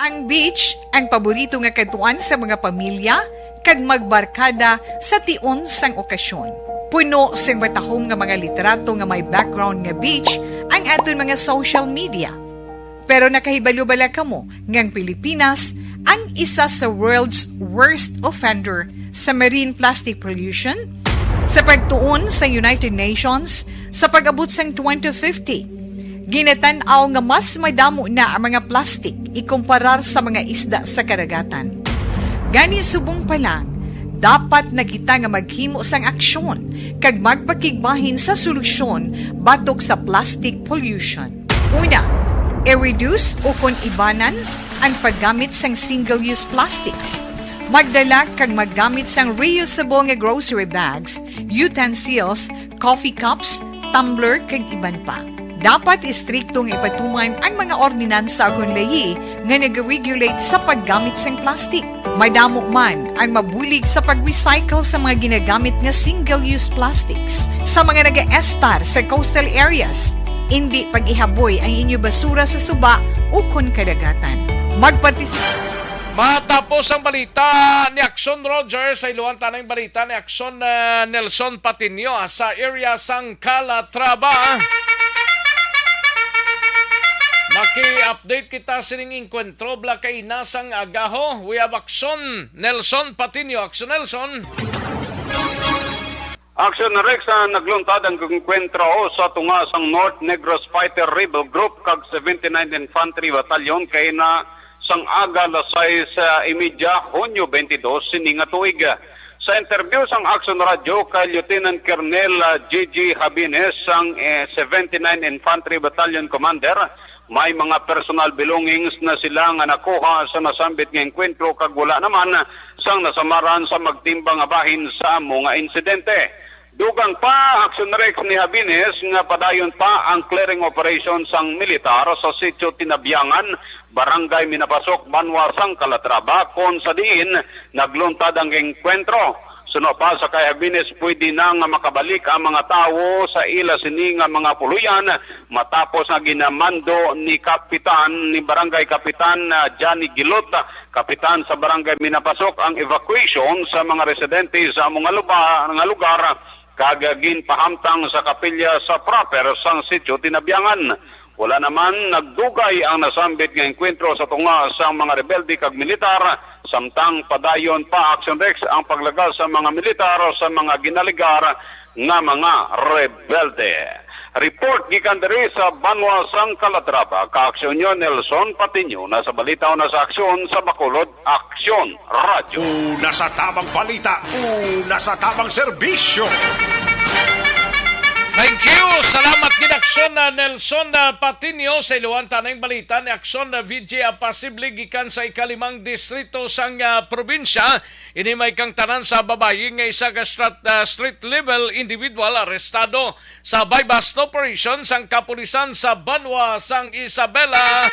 Ang beach, ang paborito nga kadtuan sa mga pamilya kag magbarkada sa tion sang okasyon. Puno sing matahom nga mga litrato nga may background nga beach ang aton mga social media. Pero nakahibalo bala kamo nga ang Pilipinas ang isa sa world's worst offender sa marine plastic pollution? Sa pagtuon sa United Nations, sa pag-abot sang twenty fifty, ginatan-aw nga mas madamo na ang mga plastik ikumparar sa mga isda sa kadagatan. Gani, subong pa lang, dapat na kita nga maghimo sang aksyon kag magpakigbahin sa solusyon batok sa plastic pollution. Una, i-reduce o kon ibanan ang paggamit sang single-use plastics. Magdala kag maggamit sang reusable nga grocery bags, utensils, coffee cups, tumbler, kag iban pa. Dapat istrikto nga ipatuman ang mga ordinansa ukon layi nga nag-regulate sa paggamit sang plastic. Madamo man ang mabulig sa pag-recycle sa mga ginagamit nga single-use plastics sa mga nagaestar sa coastal areas. Indi pag-ihaboy ang inyo basura sa suba ukon kadagatan. Magpartisi- Matapos ang balita ni Aksyon Roger, sa iluhan tanang balita ni Aksyon, ah, Nelson Patiño, ah, sa area sang Calatrava. Maki-update kita sining engkwentro bala kay nasang agaho. We have Aksyon Nelson Patiño. Aksyon Nelson. Action Rex, ah, nagluntad ang engkwentro sa tunga sang North Negros Fighter Rebel Group kag seventy-ninth Infantry Battalion kaina sang aga alas sais, ah, imedya, Hunyo twenty-two sini nga tuig. Sa interview sang Action Radio kay Lieutenant Colonel, ah, G G Habines, sang, eh, seventy-ninth Infantry Battalion Commander, may mga personal belongings na sila nga nakuha sa nasambit nga engkwentro kag wala naman sang nasamaran sa magtimbang nga bahin sa amo nga insidente. Dugang pa, Action Rex, ni Habines nga padayon pa ang clearing operation sang militar sa Sitio Tinabiangan, Barangay Minapasok, Banwa sang Calatrava, kon sa diin nagluntad ang engkwentro. Suno pa sa kay Habines, pwede na nga makabalik ang mga tawo sa ila sini nga mga puloy-an matapos nga ginamando ni Kapitan, ni Barangay Kapitan, ah, Johnny Gilot, Kapitan sa Barangay Minapasok, ang evacuation sa mga residente sa amo nga luba-, nga lugar kag ginpahamtang sa kapilya sa proper sang Sitio Tinabiangan. Wala naman nagdugay ang nasambit nga engkwentro sa tunga sang mga rebelde kag militar, samtang padayon pa, Action Rex, ang paglagas sa mga militar sa mga ginaligar nga mga rebelde. Report gikan diri sa Banwa sang Calatrava, ka-aksyon nyo, Nelson Patiño, na sa balita o na sa aksyon sa Bacolod. Aksyon Radio. Una sa tamang balita, una sa tamang serbisyo. Thank you. Salamat gid, Aksyon, ah, Nelson, ah, Patiño, sa iluhan ta ning balita ni Aksyon, ah, V J Apasible gikan sa ikalimang distrito sang, ah, probinsya. Ini may kangtanan sa babayi nga isa ka strat-, ah, street level individual arestado sa buy-bust operation sang kapulisan sa banwa sang Isabela.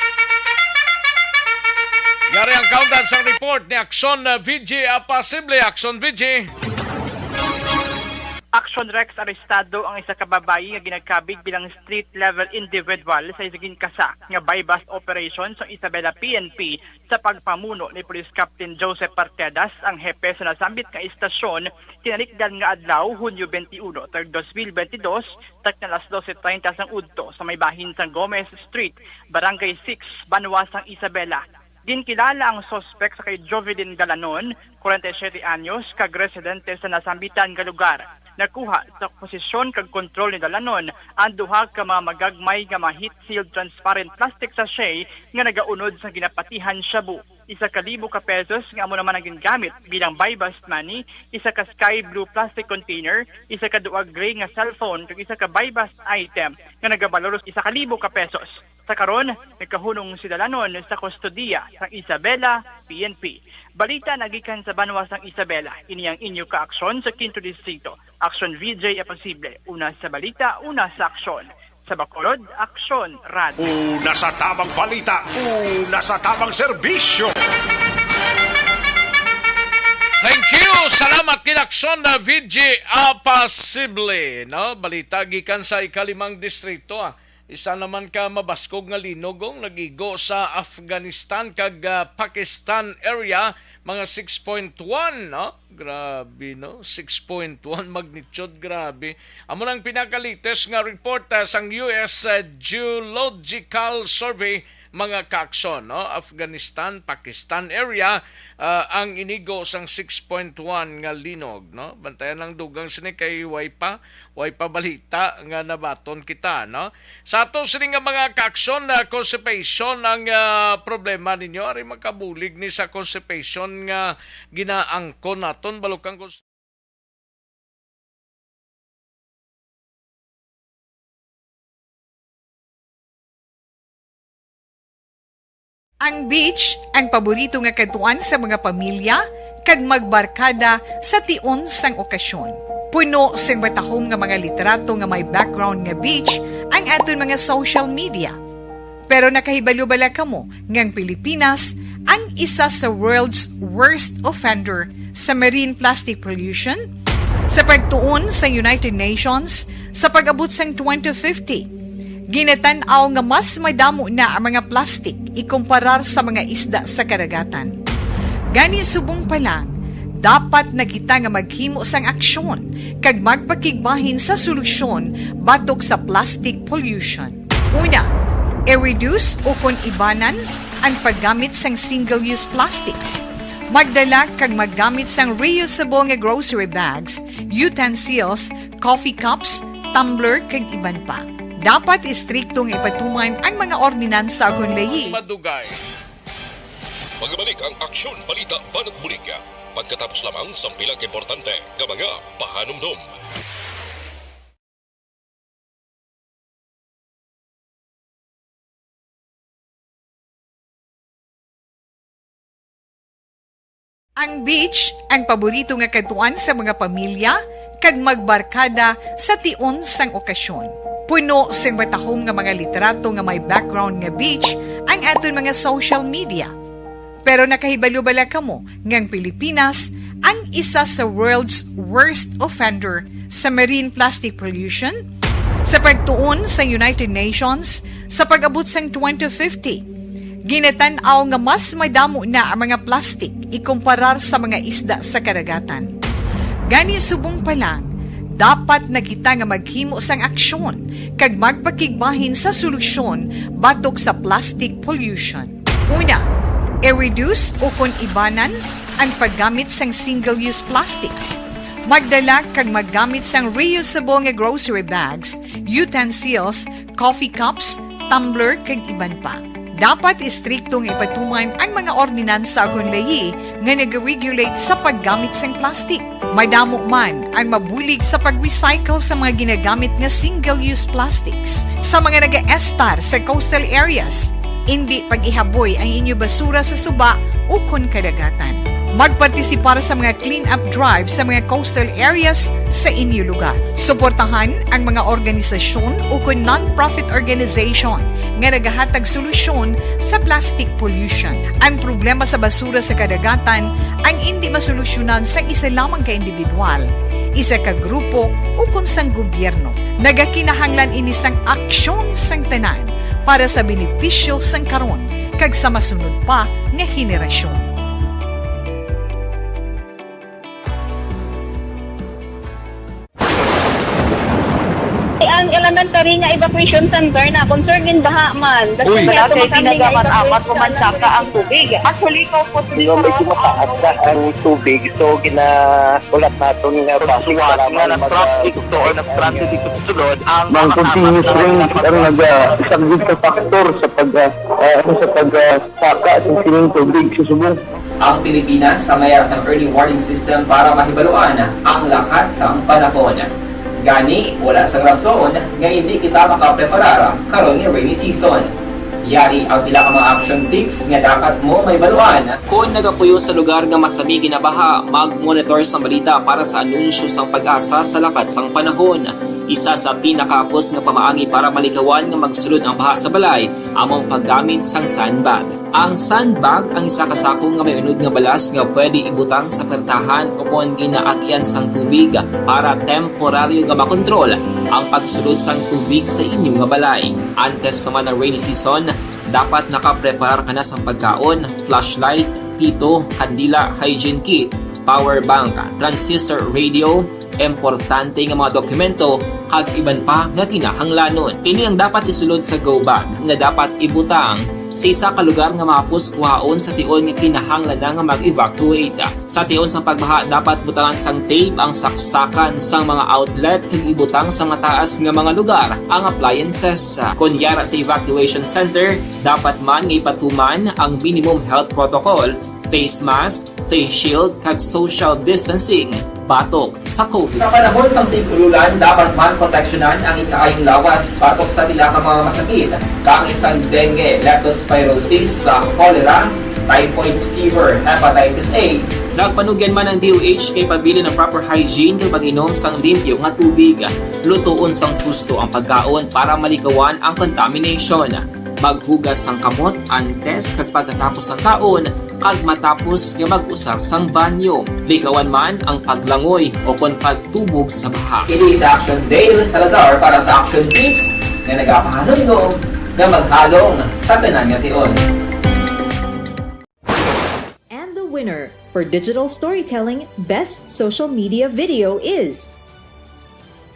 Yari ang kaundan sang report ni Aksyon, uh, V J Apasible. Aksyon, V J. Action Rex, arestado ang isa ka babayi nga ginakabig bilang street level individual sa isa gin kasa nga buy-bust operation sa Isabela P N P sa pagpamuno ni Police Captain Joseph Partedas, ang hepe sa nasambit nga istasyon, tinalikdan nga adlaw, Hunyo twenty-one, tag dos mil twenty-dos, takna alas doce treinta sang udto sa may bahin sang Gomez Street, Barangay six, Banwa sang Isabela. Ginkilala ang suspek sa kay Jovelyn Galanon, kwarenta y siyete anyos, kag residente sa nasambitan nga lugar. Nakuha sa posesyon kag kontrol ni Galanon ang duha ka mga magagmay nga mga heat-sealed transparent plastic sachet nga nagaunod sa ginapatihan shabu. Isa ka libo ka pesos nga amo naman ang gingamit bilang buy-bust money, isa ka sky blue plastic container, isa ka duag gray nga cellphone, kag isa ka buy-bust item nga nagabalor sa isa ka libo ka pesos. Sa karon, nagkahunong si Dalanon sa kustodiya sang Isabela P N P. Balita nagikan sa banwa sang Isabela. Ini ang inyo kaaksyon sa Quinto Distrito. Aksyon V J Apasible. Una sa balita, una sa aksyon. Sa Bacolod, Aksyon Radio. Una sa tamang balita, una sa tamang serbisyo. Thank you. Salamat gid, Aksyon, na V J Apasible, no? Balita gikan sa ikalimang distrito, ah. Isa naman ka mabaskog nga linog ang nag-igo sa Afghanistan kag, ah, Pakistan area, mga six point one, no? Grabe, no? Six point one magnitude, grabe. Amo nang pinaka-latest nga report, ah, sang U S, ah, Geological Survey, mga kaaksyon, no? Afghanistan, Pakistan area, ah, ang inigo sang six point one nga linog, no? Bantayan lang dugang sini kay way pa, way pa balita nga nabaton kita, no? Sa ato sini nga mga kaaksyon, na constipation ang, ah, problema ninyo, ari makabulig ni sa constipation nga ginaangkon naton, balukang kung Ang beach, ang paborito nga kadtuan sa mga pamilya kag magbarkada sa tion sang okasyon. Puno sing matahom nga mga litrato nga may background nga beach ang aton mga social media. Pero nakahibalo bala kamo nga ang Pilipinas ang isa sa world's worst offender sa marine plastic pollution? Sa pagtuon sa United Nations, sa pag-abot sang twenty fifty, ginatan-aw nga mas madamo na ang mga plastic ikumparar sa mga isda sa karagatan. Gani, subong pa lang, dapat na kita nga maghimo sang aksyon kag magpakigbahin sa solusyon batok sa plastic pollution. Una, i-reduce o kon ibanan ang paggamit sang single-use plastics. Magdala kag maggamit sang reusable nga grocery bags, utensils, coffee cups, tumbler, kag iban pa. Dapat istrikto nga ipatuman ang mga ordinansa kon layi. Madugay. Magabalik ang Aksyon Balita Banat Bulig pagkatapos lamang sang pila ka importante nga mga pahanumdom. Ang beach ang paborito nga kadtuan sa mga pamilya kag magbarkada sa tion sang okasyon. Puno sing matahom nga mga litrato nga may background nga beach ang aton mga social media. Pero nakahibalo bala kamo nga ang Pilipinas ang isa sa world's worst offender sa marine plastic pollution? Sa pagtuon sa United Nations, sa pag-abot sang twenty fifty, ginatan-aw nga mas madamo na ang mga plastik ikumparar sa mga isda sa kadagatan. Gani, subong pa lang, dapat na kita nga maghimo sang aksyon kag magpakigbahin sa solusyon batok sa plastic pollution. Una, i-reduce ukon ibanan ang paggamit sang single-use plastics. Magdala kag maggamit sang reusable nga grocery bags, utensils, coffee cups, tumbler, kag iban pa. Dapat istrikto nga ipatuman ang mga ordinansa kon layi nga nag-regulate sa paggamit sang plastic. Madamo man ang mabulig sa pag-recycle sa mga ginagamit nga single-use plastics. Sa mga nagaestar sa coastal areas, indi pag-ihaboy ang inyo basura sa suba ukon kadagatan. Magpartisipar sa mga clean-up drive sa mga coastal areas sa inyo lugar. Suportahan ang mga organisasyon ukon non-profit organization nga nagahatag solusyon sa plastic pollution. Ang problema sa basura sa kadagatan ang indi masolusyonan sang isa lamang ka individual, isa ka grupo, ukon sang gobyerno. Nagakinahanglan ini sang aksyon sang tanan para sa benepisyo sang karon kag sa masunod pa nga henerasyon. Ang elementary nga evacuation center na concern gid baha man. Uy. Wala kay tinaga man amat, umansaka ang tubig. Actually, ko po, medyo mataas na ang tubig, so ginahulat naton nga basi nga nag-traffic to or nag-transit dito sa sulod ang mga continuous rains ang naga-, isa gid ka factor sa pag, ah, ah, sa pag, ah, saka sa sining tubig sa subong. Ang Pilipinas ang may ara sang early warning system para mahibaluan ang lakat sang panahon. Gani, wala sang rason nga indi kita makapreparar karon nga rainy season. Yari ang pila ka mga action tips nga dapat mo mahibaluan. Kon nagapuyo sa lugar nga masami ginabaha, mag-monitor sang balita para sa anunsyo sang PAGASA sa lakat sang panahon. Isa sa pinakahapos nga pamaagi para malikawan nga magsulod ang baha sa balay amo ang paggamit sang sandbag. Ang sandbag ang isa ka sako nga may unod nga balas nga pwede ibutang sa pertahan ukon ginaagian sang tubig para temporaryo nga makontrol ang pagsulod sang tubig sa inyo nga balay. Antes pa man ang rainy season, dapat nakapreparar ka na sang pagkaon, flashlight, pito, kandila, hygiene kit, power bank, transistor radio, importante nga mga dokumento, kag iban pa nga kinahanglanon. Ini ang dapat isulod sa go bag nga dapat ibutang sa isa ka lugar nga mahapos kuhaon sa tion nga kinahanglan na nga mag-evacuate. Sa tion sang pagbaha, dapat butangan sang tape ang saksakan sang mga outlet kag ibutang sa mataas nga mga lugar ang appliances. Kon yara sa evacuation center, dapat man nga ipatuman ang minimum health protocol, face mask, face shield, kag social distancing batok sa COVID. Sa panahon sang tig-ululan, dapat man proteksyonan ang ikaayong lawas batok sa pila ka mga masakit, kaangay sang dengue, leptospirosis, sa cholera, typhoid fever, hepatitis A. Nagpanugyan man ang D O H kay pabilin ang proper hygiene kag pag-inom sang limpyo nga tubig. Lutoon sang husto ang pagkaon para malikawan ang contamination. Maghugas sang kamot antes kag pagkatapos sang kaon, kag matapos nga mag-usar sang banyo. Likawan man ang paglangoy o kon pagtubog sa baha. Ini si Action Dale Salazar para sa Action Tips nga nagapahanumdom nga maghalong sa tanan nga tion. And the winner for digital storytelling best social media video is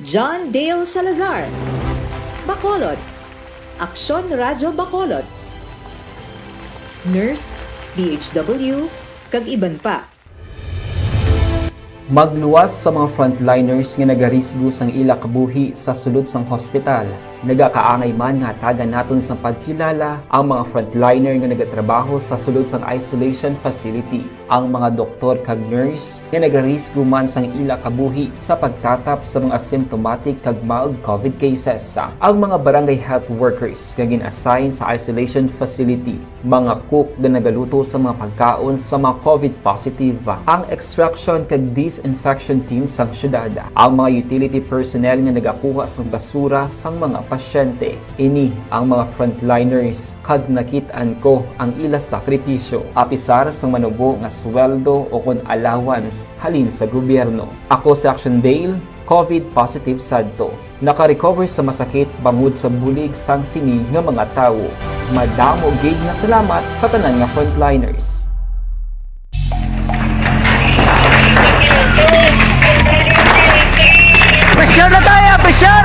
John Dale Salazar, Bacolod, Aksyon Radyo Bacolod, Nurse, D H W, kag iban pa. Magluwas sa mga frontliners nga nagarisgo sang ila kabuhi sa sulod sang hospital. Nagakaangay man nga hatagan naton sang pagkilala ang mga frontliner nga nagatrabaho sa sulod sang isolation facility, ang mga doktor kag nurse nga nagarisgo man sang ila kabuhi sa pagtatap sa mga asymptomatic kag mild COVID cases, ang mga barangay health workers nga gin-assign sa isolation facility, mga cook nga nagaluto sa mga pagkaon sa mga COVID positive, ang extraction kag disinfection team sang syudad, ang mga utility personnel nga nagakuha sang basura sang mga pasyente. Ini ang mga frontliners kag nakit-an ko ang ila sakripisyo, apisar sang manubo nga sweldo o kon allowance halin sa gobyerno. Ako si Action Dale, COVID positive sadto. Naka-recover sa masakit bangod sa bulig sang sini nga mga tawo. Madamo gid nga salamat sa tanan nga frontliners. Pressure na tayo! Pressure!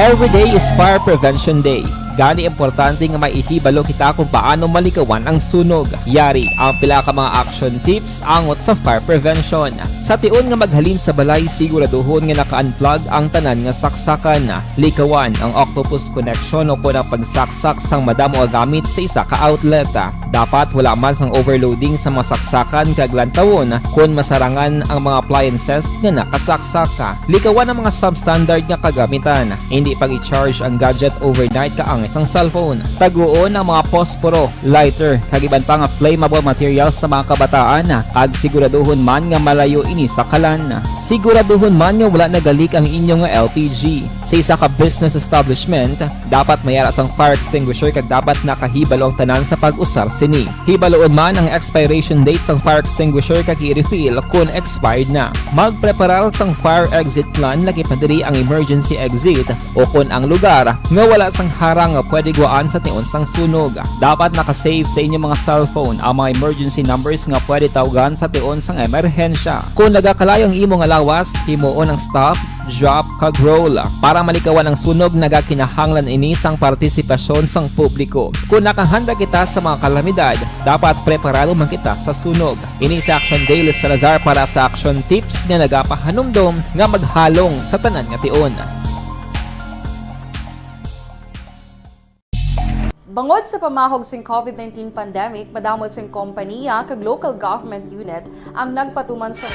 Every day is Fire Prevention Day. Gani, importante nga maihibalo kita kung paano malikawan ang sunog. Yari ang pila ka mga action tips angot sa fire prevention. Sa tion nga maghalin sa balay, siguraduhon nga naka-unplug ang tanan nga saksakan. Likawan ang octopus connection o kon ang pagsaksak sang madamo nga gamit sa isa ka outlet. Dapat wala man sang overloading sa mga saksakan kag lantawon kon masarangan ang mga appliances nga nakasaksak. Likawan ang mga substandard nga kagamitan. Hindi pag-i-charge ang gadget overnight kaangay sang cellphone. Taguon ang mga posporo, lighter, kag iban pa nga flammable materials sa mga kabataan, kag siguraduhon man nga malayo ini sa kalan. Siguraduhon man nga wala nagalik ang inyo nga L P G. Sa isa ka business establishment, dapat may ara sang fire extinguisher kag dapat nakahibalo ang tanan sa pag-usar sini. Hibaloon man ang expiration date sang fire extinguisher kag i-refill kon expired na. Magpreparar sang fire exit plan, lakip na diri ang emergency exit o kon ang lugar nga wala sang harang nga pwede guwaan sa tion sang sunog. Dapat naka-save sa inyo mga cellphone ang mga emergency numbers nga pwede tawgan sa tion sang emerhensya. Kon nagakalayo ang imo nga lawas, himuon ang stop, drop, kag roll. Para malikawan ang sunog, nagakinahanglan ini sang partisipasyon sang publiko. Kon nakahanda kita sa mga kalamidad, dapat preparado man kita sa sunog. Ini si Action Dale Salazar para sa Action Tips nga nagapahanumdom nga maghalong sa tanan nga tion. Bangod sa pamahog sing COVID nineteen pandemic, madamo sing kompaniya kag local government unit ang nagpatuman sa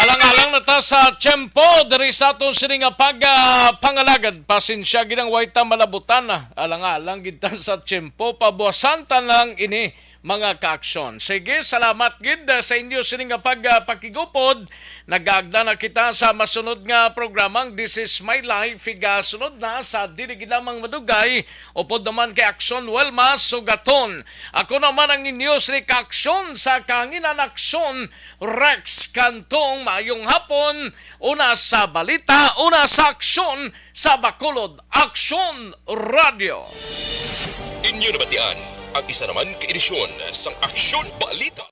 Alang-alang na ta sa tiyempo diri sa aton sini nga pag, ah, pangalagad. Pasensya gid ang way ta malabutan. Alang-alang gid ta sa tiyempo. Pabuwasan ta lang ini, mga kaaksyon. Sige, salamat gid, ah, sa inyo sini nga pag, ah, pakigupod. Nagaagda na kita sa masunod nga programang This Is My Life. Higasunod na sa dili gid lamang madugay, upod naman kay Aksyon Welma Sugaton. Ako naman ang inyo sini ka-aksyon sa kahanginan, Aksyon Rex Cantong. Maayong hapon. Una sa balita, una sa aksyon sa Bacolod, Aksyon Radio. Inyo nabatian ang isa naman ka edisyon sang Aksyon Balita.